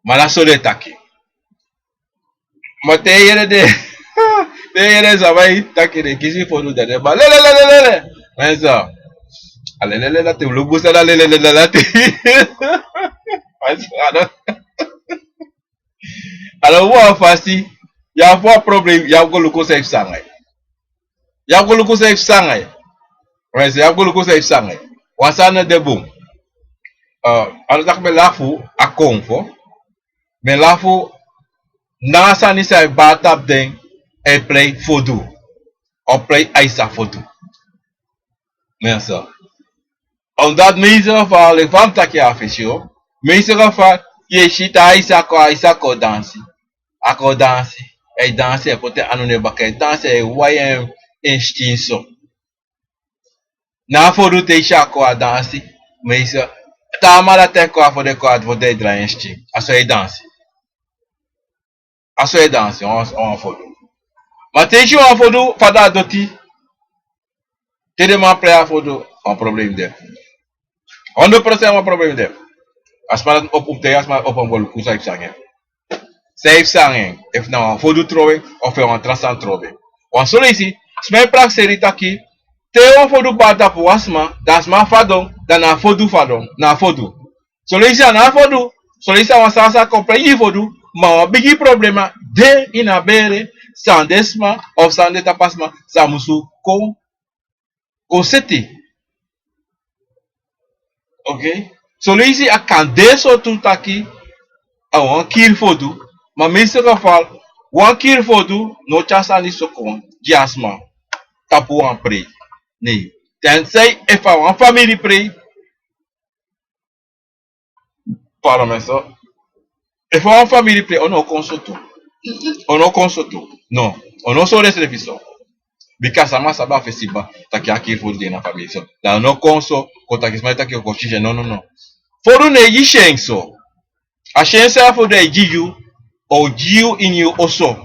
Ma na so den taki. Ma te yu yere den, te yu yere sama e taki den kisi fodu dan den bari lelelelele. Mensen. A lelele dati, luku san na lelele dati. Mensen, a no, a no wan fasi. Yu abi wan problem, yu abi go luku san yu fu sanga yu. Yu abi go luku san yu fu sanga yu. Mensen, yu abi go luku san yu fu sanga yu. Wan sani no de bun. Eh, a no taki mi e lafu a kon fu. Mi e lafu na a sani san e bari tapu den e prei fodu. O prei aisa fodu. Mensen. Omdat meeste geval, leki fa mi taki a fesi, meeste geval, yu e si te aisa kon, aisa kon dansi. A kon dansi. A e dansi, a e poti en anu na en baka, a e dansi, a e wai en skin so. Na a fodu te yu si a kon a dansi. Meeste, te a man dati e kon a fodu, e kon a fodu e drai en skin. A so a e dansi. A so a e dansi, wan, wan fodu. Ma te yu si wan fodu, fa a doti. Te den man prei a fodu, wan problem de. Honderd procent wan problem de. A sma dati opo, te a sma opo, go luku san yu fu sanga en. San yu fu sanga en, efu na wan fodu trowe, of na wan tra sani trowe. Want son leisi, sma e prakseri taki, te wan fodu bari tapu wan sma, dan a sma fadon, dan na fodu fadon, na fodu. Son leisi a no fodu, son leisi a wan sani san kon prei yu fodu, ma wan bigi problema de ini a bere, san den sma, of san den tapu a sma, san musu kon, kon seti. Oké? Son leisi a kan de so tu taki, a wan kiri fodu, ma meeste geval, wan kiri fodu, no tyari sani so kon gi a sma, tapu wan prei. Nei. Tenzij efu a wan famiri prei, Pardon mensen. Efu a wan famiri prei, un no kon so tu. Un no kon so tu. No. Un no sori ensrefi so. Bika sama sabi a fesi taki a kiri fodu de na famiri so. Dan un no kon so, kon taki sma taki kon sisi en. No, no, no. Fodu no e gi syen so. A syen san a fodu e gi yu, a o gi yu ini yu oso.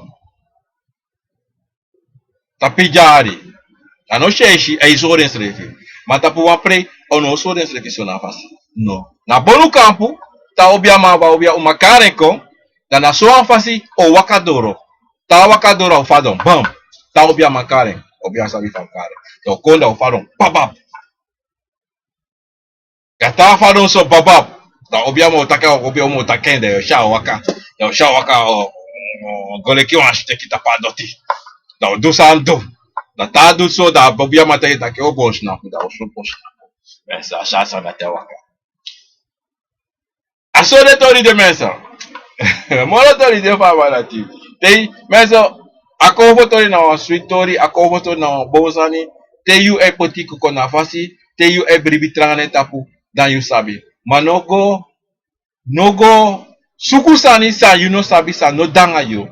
Tapu dyari. A no syen esi, a e sori ensrefi. Ma tapu wan prei, un no sori ensrefi so na a fasi. No. Na bonu kampu, te a obiaman, obiaman kari en kon, dan na so wan fasi a o waka doro. Te a waka doro a o fadon, bam. Te a obiaman kari en, obiaman sabi fa a kari en. Dan a o kon dan a o fadon, babab. Ya te a fadon so babab. Dan obiaman o taki, obiaman o taki en, dan yu o si a waka. Yu o si a waka o, o, go leki wan siteki tapu a doti. Dan un du san du. Dan te a du so, dan a bobi a man taigi taki o go sinapu, dan un so go sinapu. Mensen, a sani san dati e waka. A so den tori de, mensen. Moro tori de fu a man dati. Te, mensen, a konfo tori na wan switi tori, a konfo tori na wan bun sani. Te yu e poti kuku na fasi, te yu e bribi tranga na en tapu, dan yu sabi. Ma no go, no go suku sani san yu no sabi, san no de nanga yu.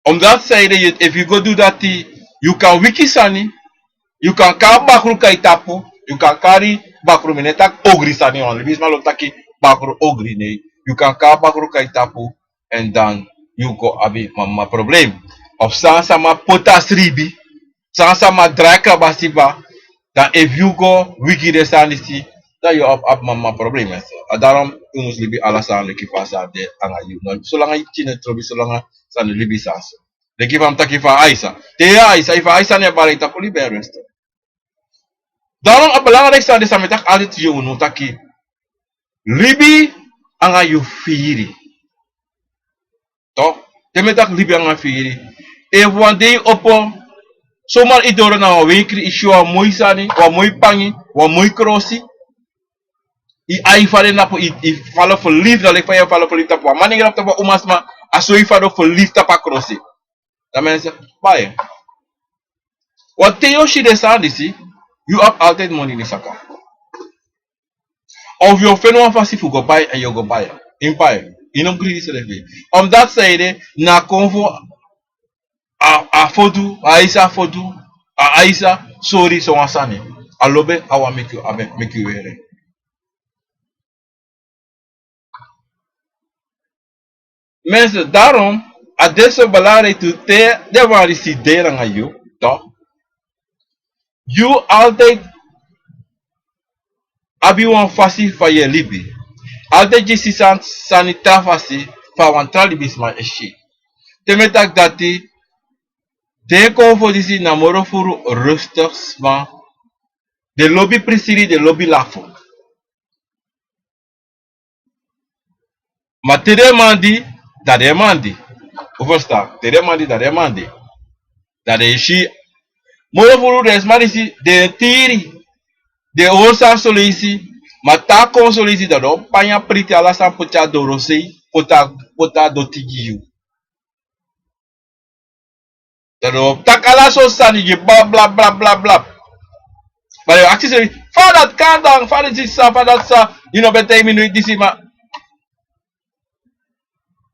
Omdat zij de, efu yu go du dati, yu kan wiki sani, yu kan kari bakru kon na yu tapu, yu kan kari bakru, mi no e taki ogri sani, wan libisma lobi taki bakru ogri, nee. Yu kan kari bakru kon na yu tapu, en dan yu go abi mama problem. Of san sama poti a sribi, san sama drai kaba siba, dan efu yu go wiki den sani disi, dan yu abi, abi mama problem, mensen. A daarom yu mus libi ala sani leki fa a sani de nanga yu. No, solanga yu pikin no e trobi, solanga san no libi sani so. Leki fa mi taki fa Aisa. Te yu Aisa, efu Aisa no e bari, tapu libi en rest. Daarom a belangrijk sani de san mi taki altijd tegen unu taki libi nanga yu firi. Toch? Te mi taki libi nanga firi. Efu wan dei yu opo, somar yu doro na wan wenkri, yu si wan moi sani, wan moi pangi, wan moi krosi. Yu ai fadon na pu, yu, yu fadon verliefd, dan leki fa yu e fadon verliefd tapu wan manengre of tapu wan umasma, a so yu fadon verliefd tapu a krosi. Dan mensen, bai. Want te yu o si den sani disi, yu abi altijd moni ini saka. Of yu o feni wan fasi fu go bai, en yu o go bai. Yu pai, yu no mus gridi srefi. Omdat zij de, na konfo a, a fodu, a Aisa fodu, a Aisa sori sowan sani. A lobi en, a wani meki yu abi en, meki yu weri en. Mensen, daarom, a de so belangrijk tu te den man disi de nanga yu, toch? Yu altijd abi wan fasi fa yu e libi. Altijd yu si san, sani tra fasi fa wan tra libisma e si. Te mi e taki dati, den konfo disi na moro furu rustig sma. Den lobi prisiri, den lobi lafu. Ma te den man di, dan den man di. Un ferstan, te den man di, dan den man di. Dan den e si, moro furu den sma disi, den e tiri. Den e hori sani son leisi, ma te a kon son leisi, dan den o panya priti ala sani poti a dorosei, poti a, poti a doti gi yu. Dan den o taki ala sortu sani gi bla, bla, bla, bla, bla. Ma den o aksi srefi, fa dati kon dan, fa dati sa, fa dati sa, yu no ben taigi mi noiti disi, ma.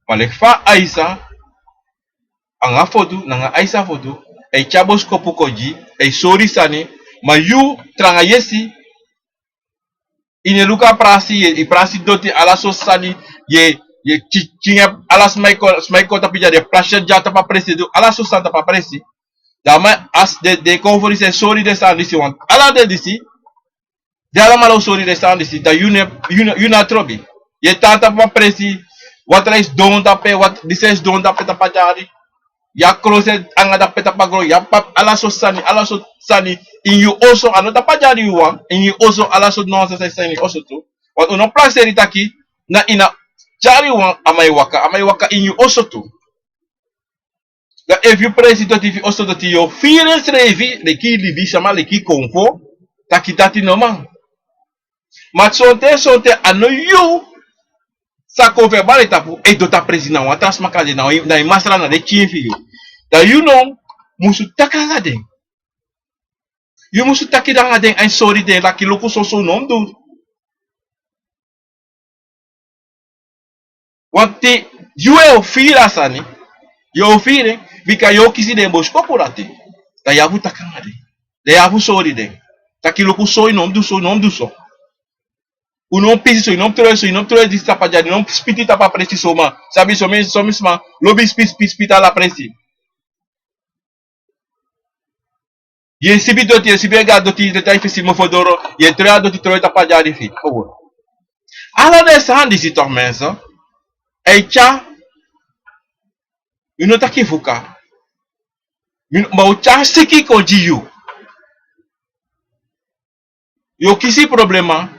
Ma leki fa Aisa, anga fotu, nanga Aisa fotu, e tyari boskopu kon gi, e sori sani, ma yu, tranga yesi, yu no e luku a prasi, yu e, yu e prasi doti, ala sortu sani, yu e, yu e ki-, kingi ala sma e kon, sma e kon tapu yu dyari, den e prasi yu dyari tapu a presi, den e du ala sortu sani tapu a presi. Dan a man, a si den, den konfo disi e sori den sani disi, want ala den disi, den alamala o sori den sani disi, dan yu no e, yu no, yu no abi trobi. Yu e tan tapu a presi, watra e sidon tapu en, wat-, disi e sidon tapu en tapu a dyari. Yu abi krosi anga dape tapu a gron, yu abi pap-, ala sortu sani, ala sortu sani ini yu oso, a no tapu a dyari yu wan, ini yu oso, ala sortu nonsens e sani ini yu oso tu. Want un no prakseri taki, na ini a dyari wan a man e waka, a man e waka ini yu oso tu. Dan efu yu presi doti, efu yu oso doti, yu o firi ensrefi leki libisma, leki konfo, taki dati no man. Ma sonten, sonten a no yu sa kon fu e bari tapu, e doti a presi na wan tra sma, kande na wan, na yu masra, na den pikin fu yu. Dan yu no musu taki anga den. Yu musu taki anga den, èn sori den taki luku soso un no mus du. Want yu e o firi a sani, yu o firi en, bika yu o kisi den boskopu dati. Dan yu abi fu taki anga den. Dan yu abi fu sori den. Taki luku so, yu no mus du so, yu no mus du so. Un no mus pisi so, yu no mus troi so, yu no mus troi disi tapu a dyari, yu no mus spiti tapu a presi so, ma. Sabi son mi, son mi sma lobi spiti, spiti, spiti ala presi. Yu e sibi doti, yu e sibi en go a doti, yu e tan fu e si mofo doro, yu e troi a doti, troi tapu a dyari fu yu. Owo. Ala den sani disi toch, mensen. Ei, tya. Yu no taki fuka. Mi no, ma un tyari siki kon gi yu. Yu o kisi problema.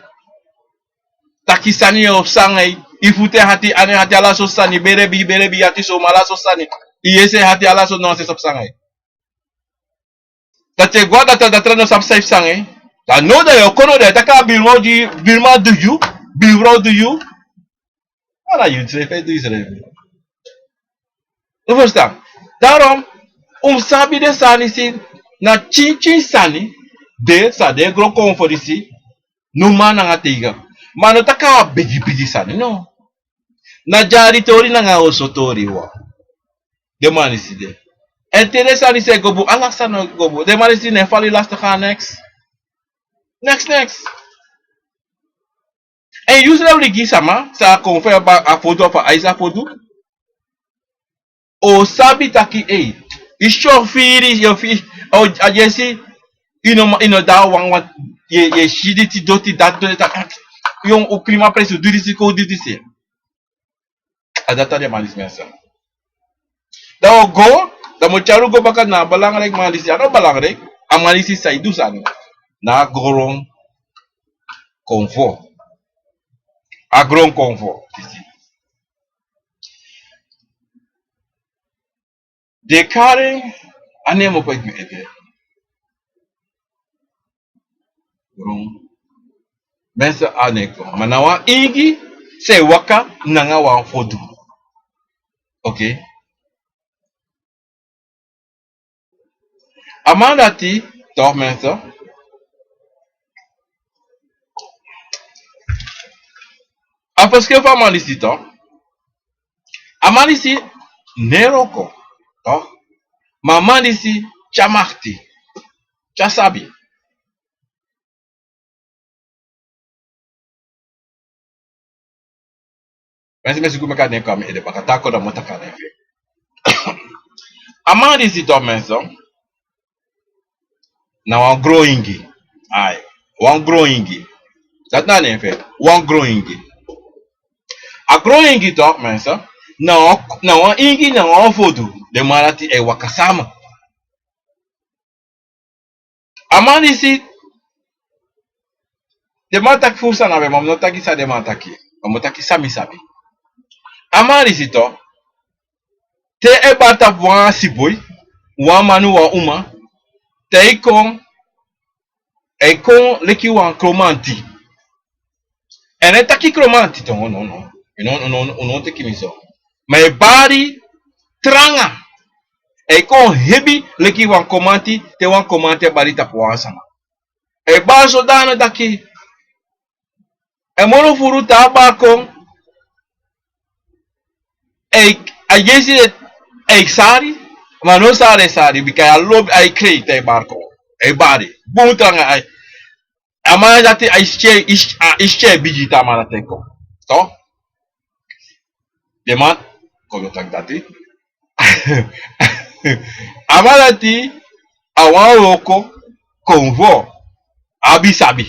Taki sani yu o psa anga yu. Yu futu e hati, anu e hati, ala sortu sani, berebi, berebi, yu ati so, ma ala sortu sani. I yesi e hati ala so no wan sesi a psa nanga yu. Dati e go a datra, datra no sabi san e psa nanga yu. Dan now dan yu o kon now dan yu e taki a birman o gi, birman du yu, birman o du yu. Ala yu srefi e du yu srefi. Un ferstan? Daarom un mus sabi den sani disi na pikinpikin sani de san den e gron kon fu disi. No man nanga teiga. Ma a no taki a bigi bigi sani no. Na dyari tori nanga oso tori wan. Den man disi de. Èn te den sani disi e go bun, ala sani o go bun. Den man disi no e fali lasti gaan neks. Neks neks. Èn yu srefi ligi sama san a kon fu a fodu of a aisi a fodu. O sabi taki ei, i si o firi, yu o firi, o, a dyesi, i no ma, i no de a wan wan, yu e, yu e si diti doti dati doti taki, yu o klima presi, u du disi kon, u du disi. A dati a den man disi, mensen. Dan u o go, dan mi o tyari u go baka na a belangrijk man disi, a no belangrijk, a man disi san e du sani. Na a gron konfo. A gron konfo. Den e kari en, a nen mu poti mi ete. Gron. Mensen, a nen kon. Ma na wan ingi san e waka nanga wan fodu. Oké. A man dati, toch mensen. A verschil fu a man disi, toch. A man disi no e wroko, toch. Ma a man disi tyari makti, tyari sabi. Mensen, mensen, go meki a nen kon na mi ede baka, te a kon dan mi o taki a nen fu en. A man disi, toch mensen, na wan gron ingi. Ai, wan gron ingi. Dati na a nen fu en, wan gron ingi. A gron ingi, toch mensen, na wan, na wan ingi, na wan fodu. Den man dati e waka sama. A man disi, den man taki fu san na we, ma mi no taki san den man taki. Ma mi o taki san mi sabi. A man disi, toch, te a e bari tapu wan siboi, wan manu, wan uma, te a e kon, a e kon leki wan kromanti. Èn a e taki kromanti, toch, no, no, no. Un no, no, no, un no teki mi so. Ma a e bari tranga. A e kon hebi leki wan kromanti, te wan kromanti e bari tapu wan sama. A e bari so dan taki, a e moro furu te a bari kon. A e, a yesi de, a e sari, ma no sari a e sari, bika a lobi, a e krei te a e bari kon. A e bari bun tranga, a e, a man dati a e si, a e si, a e si bigi te a man dati e kon. Toch? Den man kon taki dati. A man dati, a wan wroko konfo. A abi sabi.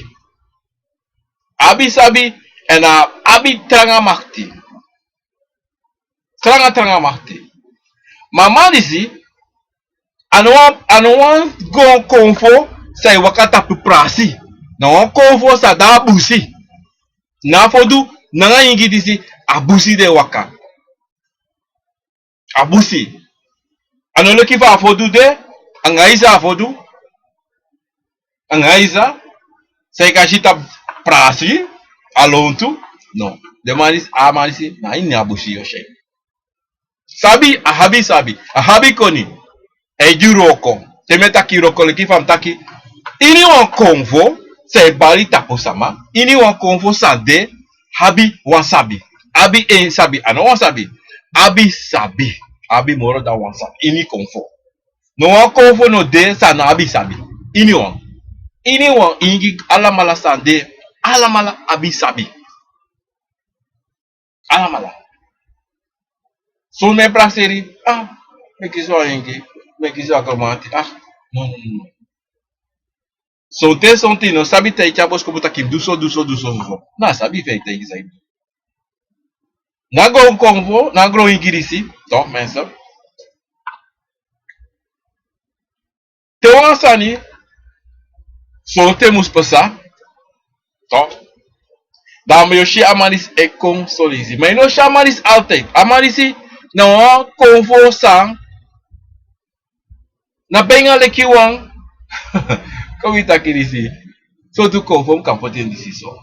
A abi sabi, èn a abi tranga makti. Tranga, tranga makti. Ma a man disi, a no wan, a no wan gron konfo san e waka tapu prasi. Na wan konfo san de a busi. Na a fodu nanga ingi disi, a busi den e waka. A busi. A no leki fa a fodu de, anga isi a fodu. Anga isi san yu kan si tapu prasi, a lontu. No. Den man disi, a man disi, na ini a busi yu o si en. Sabi, a abi sabi, a abi koni. A e gi wroko. Te mi e taki wroko, leki fa mi taki. Ini wan konfo san e bari tapu sama. Ini wan konfo san de, abi wan sabi. Abi en sabi, a no wan sabi. Abi sabi. Abi moro dan wan sabi. Ini konfo. No wan konfo no de san no abi sabi. Ini wan. Ini wan, ingi, alamala san de. Alamala abi sabi. Alamala. Son mi e prakseri, ah, mi e kisi wan ingi, mi e kisi wan kromanti, ah, no, no, no, no. Sonten, sonten, no sabi taigi a boskopu taki du so, du so, du so, du so. Na sabi fu e taigi san yu du. Na gron konfo, na gron ingi disi, toch, mensen. Te wan sani, sonten mus pasa, toch. Dan yu o si a man disi e kon so leisi. Ma yu no si a man disi altijd. A man disi na wan konfo san Na ben yu a leki wan. Kon wi taki disi. So tu kon fo mi kan poti en disi so.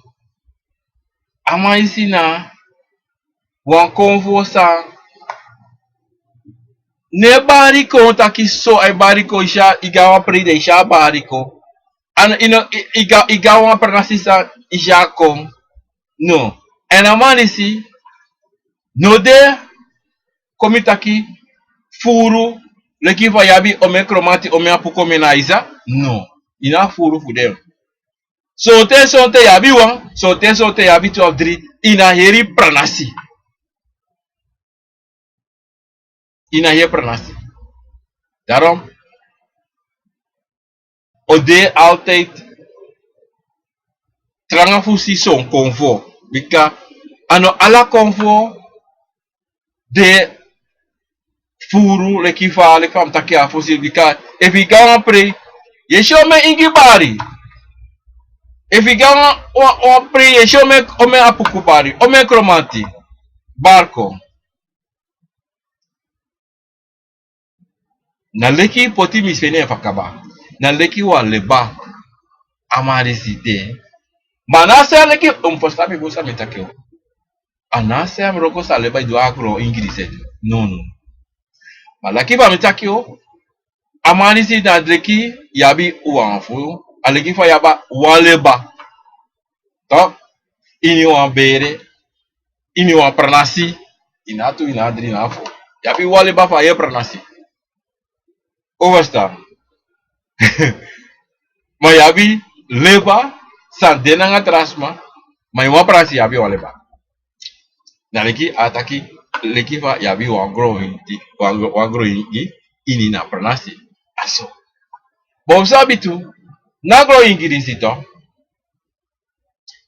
A man disi na wan konfo san no e bari kon taki so, a e bari kon, i si a, i go a wan prei, i si a bari kon. A no, i no, i, i go, i go a wan pranasi san i si a kon. No. Èn a man disi no de, kon mi taki, furu, leki fa yu abi omeni kromanti, omeni apuku, omeni aiza. No. I no a furu fu den. Sonten, sonten yu abi wan, sonten, sonten yu abi tu of dri, i no e heri pranasi. I no e heri pranasi. Daarom, o de altijd tranga fu si son konfo. Bika a no ala konfo de furu leki fa, leki fa mi taki a fosi, bika efu i go a wan prei, yu e si omeni ingi bari. Efu i go a wan, wan, wan prei, yu e si omeni, omeni apuku bari, omeni kromanti bari kon. Na leki poti mi seni en fu a kaba. Na leki wan leba. A man disi de. Ma na a sani leki, un mus fusutan mi bun san mi e taki o. A na a sani wroko san leba e du a gron ingi disi ete. No, no. Ma leki fa mi taki o. A man disi na leki yu abi wan fu. A leki fa yu abi wan leba. Toch? Ini wan bere. Ini wan pranasi. I no abi tu, i no abi dri, i no abi fo. Yu abi wan leba fu a heri pranasi. Un fusutan? Ma yu abi leba san de nanga tra sma. Ma ini wan pranasi yu abi wan leba. Na leki a taki, leki fa yu abi wan gron ingi, wan gron, wan gron ingi ini na pranasi. A so. Bon, un sabi tu, na gron ingi disi tu.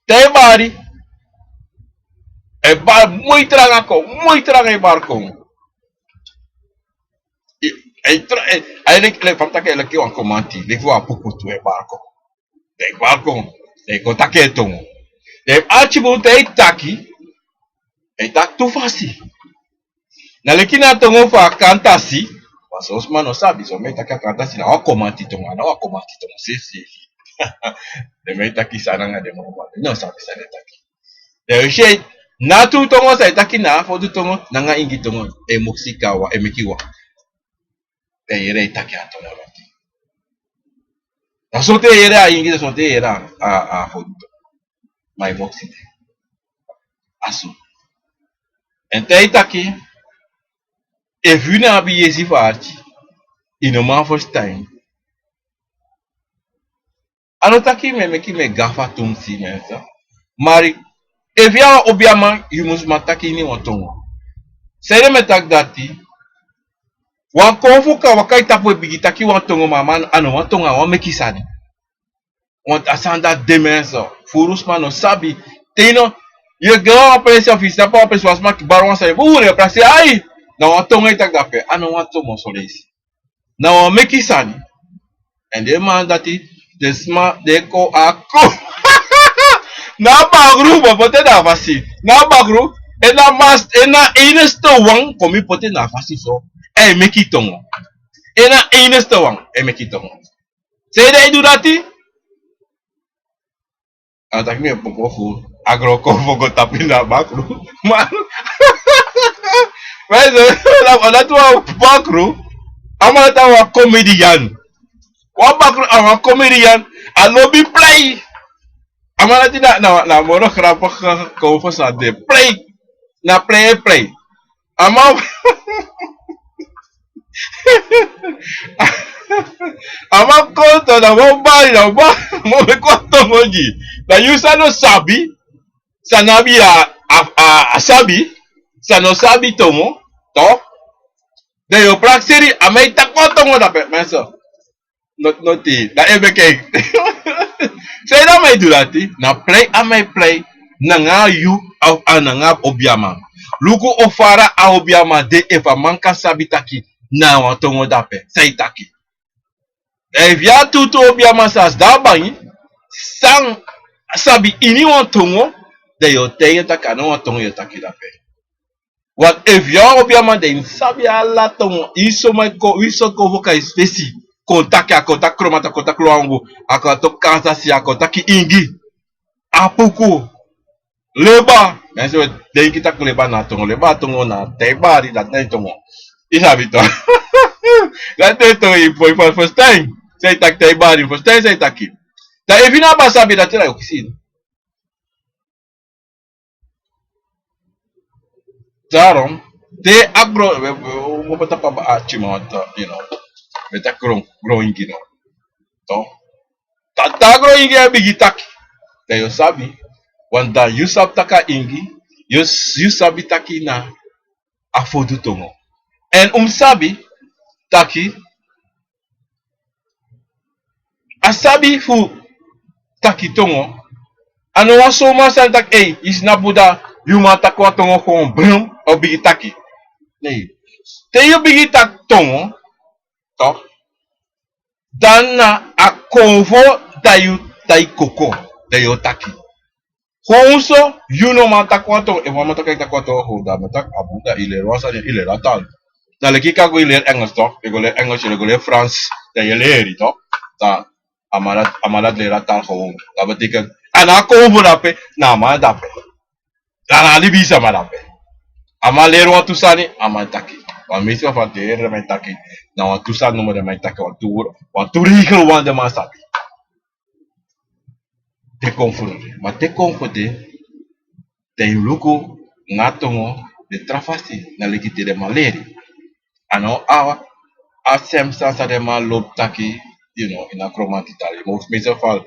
Te yu e bari, e bari moi tranga kon, moi tranga e bari kon. E, e tra-, e, a e leki, leki fa mi taki, e leki wan kromanti, leki wan apuku tu e bari kon. Te e bari kon, te yu kon taki en tongo. Te yu arki bun, te yu taki, e taki tu fasi. Na leki na a tongo fu a kantasi. Ma son sma no sabi, son man e taki a kantasi na wan kromanti tongo, a no wan kromanti tongo seefi seefi. Den man e taki san nanga den man, no sabi san den e taki. Den o si, na tu tongo san e taki, na fodu tongo nanga ingi tongo, e moksi kaba, e meki wan. Te yu yere e taki a tongo dati. Na sonten yu yere a ingi, na sonten yu yere a, a, a fodu tongo. Ma yu moksi de. A so. Èn te yu taki, efu yu no abi yesi fu arki, yu no man fusutan en. A no taki mi e meki mi e gafa tumsi, mensen. Ma efu yu a wan obiaman, yu mus man taki ini wan tongo. Sanede mi e taki dati? Wan konfo kan waka e tapu e bigin taki wan tongo, ma a man, a no wan tongo, a wan meki sani. Want a sani dati de, mensen. Furu sma no sabi. Te yu no, yu e go a wan presi, efu yu tapu a wan presi, wan sma kibari wan sani, bun, yu e prakseri, ai, na wan tongo e taki dape. A no wan tongo son leisi. Na wan meki sani. Èn den man dati, den sma, den kon a kon. Na a bakru, bo, poti en na fasi. Na a bakru, èn na mas, èn na enigste wan, kon mi poti en na fasi so. E meki tongo. Èn na enigste wan, e meki tongo. Sanede e du dati? A taki mi e poko fu a gron konfo go tapu ini a bakru. Ma, ma so, na, na tu a bakru. A man dati a wan comedian. Wan bakru, a wan comedian. A lobi plei. A man dati na, na, na moro grappig konfo san de. Plei. Na plei, plei. A man, a man kon tu, na wan bari, na wan bari, a man meki wan tongo gi. Na yu san no sabi, san no abi a, a, a, a sabi, san no sabi tongo, toch? Dan yu o prakseri, a man e taki wan tongo dape, mensen. Noti, noti, dan e meki. Sanede a man e du dati, na plei a man e plei nanga yu, of a nanga obiaman. Luku o fara a obiaman de, efu a man kan sabi taki na wan tongo dape, san yu e taki. Efu yu a tutu obiaman san sidon a bangi, san sabi ini wan tongo, dan yu o taigi en taki a no wan tongo yu e taki dape. Want efu yu a wan obiaman, dan yu sabi ala tongo, yu so man kon, yu so kon foka yu fesi. kon taki, a kon taki Kromanti, a kon taki Lowangu, a kon taki Kansasi, a kon taki Ingi, Apuku, Leba. Mensen, we denki taki Leba na tongo, Leba a tongo na Taibari, dati na en tongo. Yu sabi toch. Dati na en tongo, yu poi fa, first time san yu taki Taibari, first time san yu taki. Dan efu yu no abi a sabi, dati na yu kisi. Daarom, te a gron, we, we, we, we tapu a achievement, you know, we taki gron, gron Ingi no. Toch? Te a gron Ingi e bigin taki, dan yu o sabi, want dan yu sabi taki a Ingi, yu, yu sabi taki na a Fodu tongo. En un mus sabi taki a sabi fu taki tongo, a no wan soma sani taki, ei, yu si na buda, yu man taki wan tongo gewoon brum, o bigin taki. Nee. Te yu bigin taki tongo, toch, dan na a konfo, dan yu, dan yu koko, dan yu o taki. Gewoon so, yu no man taki wan tongo, efu wan man taki, taki wan tongo, gewoon dan man taki a buda, yu leri wan sani, yu leri a taal. Dan leki yu kan go yu leri Engels toch, yu go leri Engels, yu go leri Frans, dan yu leri toch. Dan a man dati, a man dati leri a taal gewoon. Dat betekent, a no a konfo dape, na a man dape. Dan a no a libisma dape. A man leri wantu sani, a man taki. Want meestal van de heren man taki, na wantu sani nomo den man taki, wantu, wantu regel wan den man sabi. Te kon fu den. Ma te kon fu den, te yu luku, na tongo, den tra fasi, na leki te den man leri. A no a, a sem sani san den man lobi taki, you know, ini a Kromanti taal. Most meestal,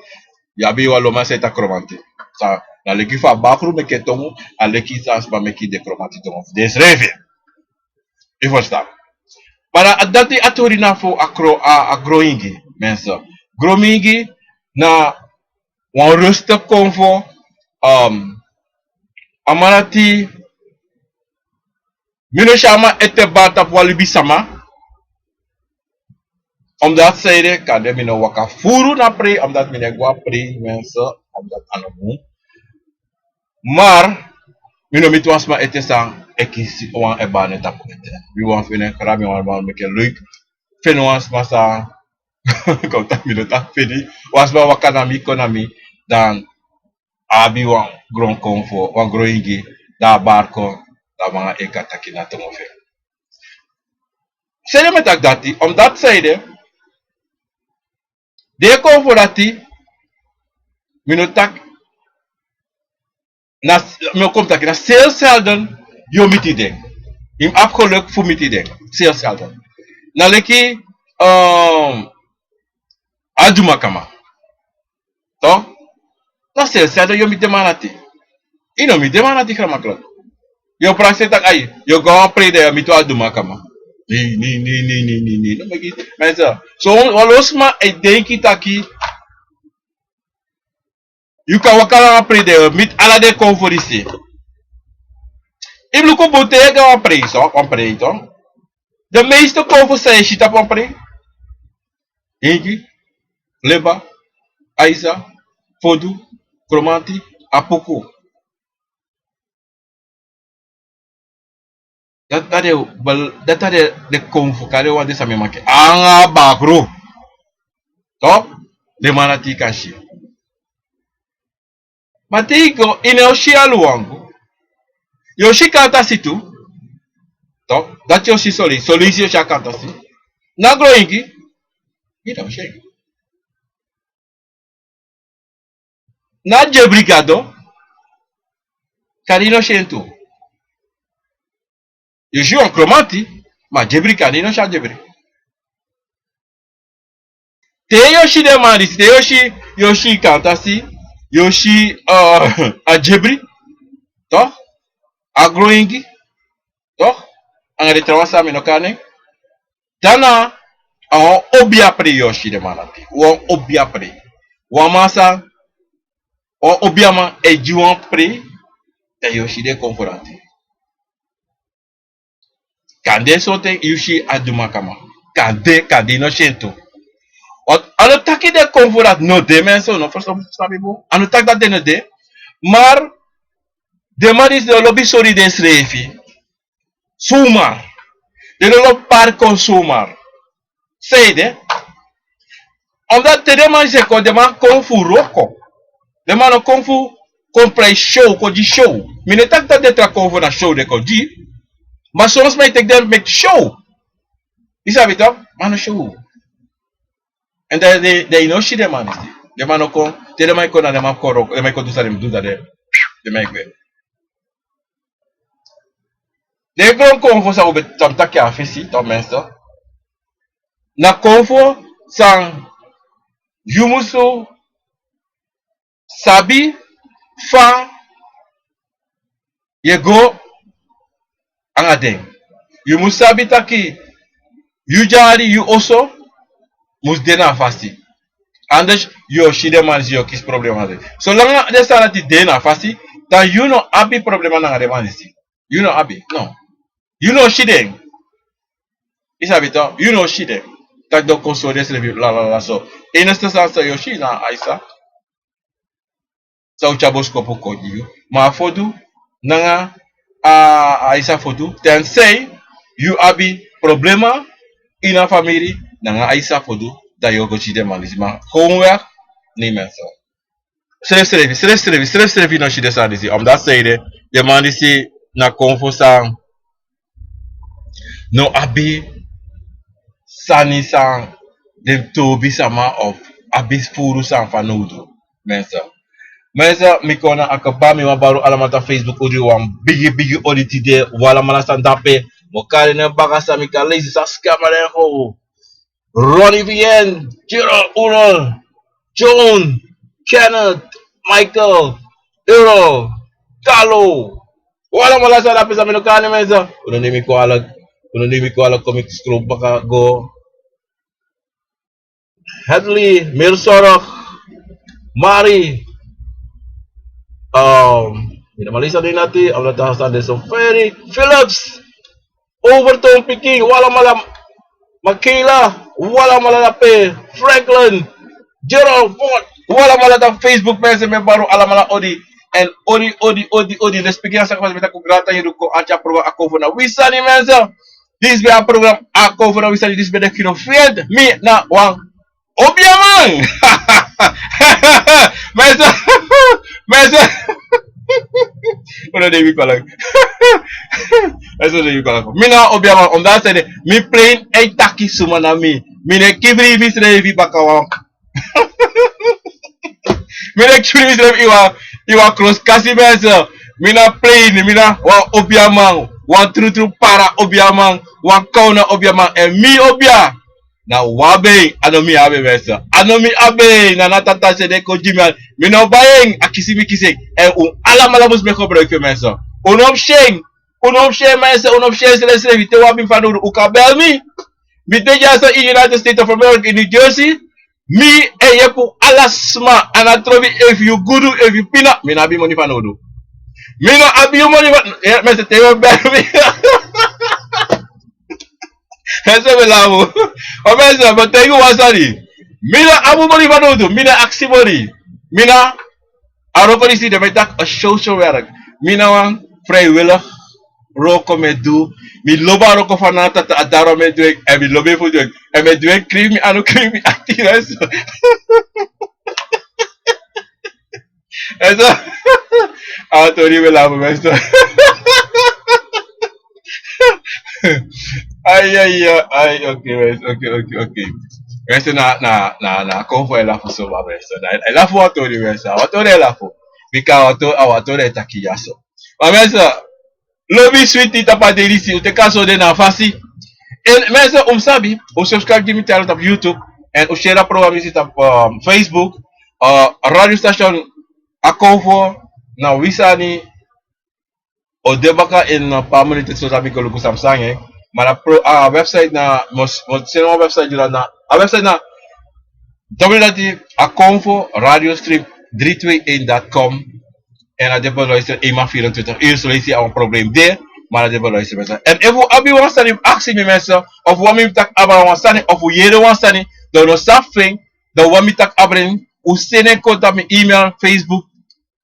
yu abi wan lo man san e taki Kromanti. San, na leki fa a bakru meki tongo, a leki san sma meki den Kromanti tongo. Den srefi. Yu ferstan. Ma na dati a tori na fu a gro, a, a gron Ingi, mensen. Gron Ingi na wan rustig konfo, um, a man dati, mi no si a man ete bari tapu wan libisma. Omdat, zei ik, kande mi no waka furu na prei, omdat mi no e go a prei, mensen, omdat a no bun. Maar mi no miti wan sma ete san e kisi wan e bari en tapu ete. Mi wani feni en grabi, mi wani meki en leuk. Feni wan sma san, kon taki mi no taki feni. Wan sma waka na mi, kon na mi, dan a abi wan gron konfo, wan gron Ingi, dan a bari kon, dan a man e kan taki na tongo fu en. Sanede mi e taki dati, omdat sanede, den konfo dati, mi no taki, na, mi o kon taki, na zeer zelden yu o miti den. Yu mus abi geluk fu miti den. Zeer zelden. Na leki, um, a Adumakama. Toch? Na zeer zelden yu o miti den man dati. Yu no miti den man dati gemakkelijk. Yu o prakseri taki, ai, yu o go a wan prei dan yu o miti wan Adumakama. Nee, nee, nee. No meki, mensen. So, wan lo sma e denki taki yu kan waka na wan prei dan yu o miti ala den konfo disi. Yu mus luku bun, te yu e go a wan prei so, wan prei toch. Den meeste konfo san yu e si tapu wan prei. Ingi, Leba, Aisa, Fodu, Kromanti, Apuku. Dati na den, dati na den, den konfo, kande wan den san mi e maki. Anga bakru. Toch? Den man dati yu kan si. Ma te yu go, yu no o si a Luangu. Yu o si Kantasi tu. Toch? Dati yu o si Soleisi, Soleisi yu o si a Kantasi. Na Gron Ingi, yu no o si en. Na Dyebri Gado, kande yu no si en tu. Yu o si wan Kromanti, ma Dyebri kande yu no si a Dyebri. Te yu o si den man disi, te yu o si, yu o si Kantasi, yu o si, eh, a Dyebri, toch? A Gron Ingi, toch? Anga den trawan san mi no kan nen. Dan na a wan obia prei yu o si den man dati. Wan obia prei. Wan man san, wan obiaman e gi wan prei, dan yu o si den konfo dati. Kande sonten yu si Adumakama. Kande, kande yu no si en tu. Want a no taki den konfo dati no de, mensen, no, ferstan, ferstan mi bun. A no taki dati den no de. Maar den man disi no lobi sori densrefi. Zomaar. Den no lobi bari kon zomaar. Sanede, Omdat te den man disi e kon, den man kon fu wroko. Den man no kon fu kon prei show, kon gi show. Mi no e taki taki den tra kon fu na show den kon gi. Ma son sma e teki den meki show. Yu sabi tok, ma no show. Èn dan, dan, dan yu no si den man disi. Den man no kon, te den man e kon na den man kon wroko, den man e kon du san den mus du dan den, den man e gwe. Den kon kon fu san un ben tan taki a fesi, tok, mensen. Na kon fu san yu musu sabi fa yu e go anga den. Yu mus sabi taki yu dyari, yu oso mus de na a fasi. Anders yu o si den man disi, yu o kisi problema na den. Solanga den sani dati de na a fasi, dan yu no abi problema nanga den man disi. Yu no abi, no. Yu no o si den. Yu sabi tok, yu no o si den. Taki den o kon sori densrefi, la, la, la, so. Enigste sani san yu o si na a Aisa. San un tyari boskopu kon gi yu. Ma a fodu, nanga a, a Aisa fodu, tensei yu abi problema ini a famiri, nanga a Aisa fodu, dan yu o go si den man disi. Ma kon un wek, nee, mensen. Srefsrefi, srefsrefi, srefsrefi no si den sani disi. Omdat san ede, den man disi na kon fu san no abi sani san den tobi sama of abi furu san fanowdu. Mensen. Mensen, mi kon na a kaba, mi wani bari un alamala na Facebook, odi, wan bigi, bigi odi tide, un alamala san de ape. Mi o kari den baka san mi kan leisi, san skamalen fu Ronnie Vian, Gerald Uno, John, Kenneth, Michael, Euro, Carlo. Un alamala san de ape san mi no kan, mensen. Un no nemi kwalijk, un no nemi kwalijk, kon mi skrow baka go. Hadley, Meersorg, Mari, um, mi no man leisi den dati, omdat a sani de so feri, Philips, Overton pikin, un alamala, Makela, un alamala dape, Franklin, Gerald Ford, un alamala dape, Facebook mensen, mi e bari un alamala odi. Èn odi, odi, odi, odi, respeki na saka, mi taki un grantangi fu kon arki a program Akomfo na Wi Sani, mensen. Disi ben a program Akomfo na Wi Sani, disi ben de kino friend, mi na wan obiaman. Mensen, mensen. Un no nemi kwalijk. Mensen, un no nemi kwalijk. Mi na obiaman, omdat san ede, mi plain e taki suma na mi. Mi no e kibri misrefi baka wan. Mi no e kibri misrefi, yu wan, yu wan kroskasi, mensen. Mi na plain, mi na wan obiaman. Wan trutru para obiaman. Wan kawna obiaman. Èn mi obia. Na wan ben, a no mi abi, mensen. A no mi abi, na na tata seni en kon gi mi. Mi no bai en, a kisi mi kisi en. Èn un alamala mus meki gebruik fu en, mensen. Un no mus si en, un no mus si en, mensen, un no mus si en srefsrefi. Te un abi fanowdu, un kan bel mi. Mi de dyaso ini United States of America, in New Jersey. Mi e yepi ala sma, a no trobi efu yu gudu, efu yu pina, mi no abi moni fanowdu. Mi no abi yu moni fan-, eh, mensen, te yu bel mi. Mensen, mi lafu. O mensen, mi taigi un wan sani. Mi no abi moni fanowdu, mi no e aksi moni. Mi na a wroko disi den e taki a social werk. Mi na wan vrijwillig wroko mi e du. Mi lobi a wroko fu a nana tata, a dati mi e du en, èn mi lobi en fu du en. Èn mi e du en, krin mi anu, krin mi ati, mensen. Mensen, a tori mi e lafu, mensen. Ai, ai, ai, ai, oké, mensen, oké, oké, oké. Mensen, na, na, na, na, kon fu e lafu so, ma mensen. Na, e lafu a tori, mensen. A tori e lafu. Bika a tori, a tori e taki dyaso. Ma mensen, lobi switi tapu a dei disi, un teki a so de na fasi. Èn mensen, un sabi, un subscribe gi mi channel tapu YouTube. Èn un share a program disi tapu, um, Facebook. Uh, radio station Akomfo na Wi Sani o de baka ini, uh, paar minuten, so san mi go luku san psa nanga en. Ma na pro-, a website na, mi o, mi o seni wan website gi unu, na, a website na w w w dot akomfo radio streep drie twee een dot com. Èn a de beluister eenmaal vierentwintig uur, so leisi a wan probleem de, ma a de beluister, mensen. Èn efu un abi wan sani fu aksi mi, mensen, of un wani mi taki abra wan sani, of un yere wan sani, dan un no sabi fa, dan un wani mi taki abra en, un seni en kon tapu mi email, Facebook,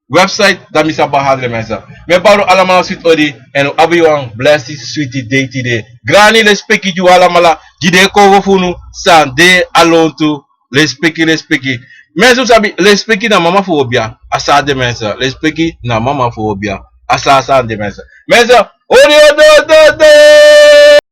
website, dan mi sa behandel en, mensen. Mi e bari un alamala switi odi, èn un abi wan blessed switi dei tide. Grani lespeki gi un alamala, gi den konfo fu unu san de a lontu, Lespeki, lespeki. Mensen, un sabi, lespeki na mama fu obia. A sa de, mensen. Lespeki na mama fu obia. A sa, a sa de, mensen. Mensen, odi, odi, odi, odi,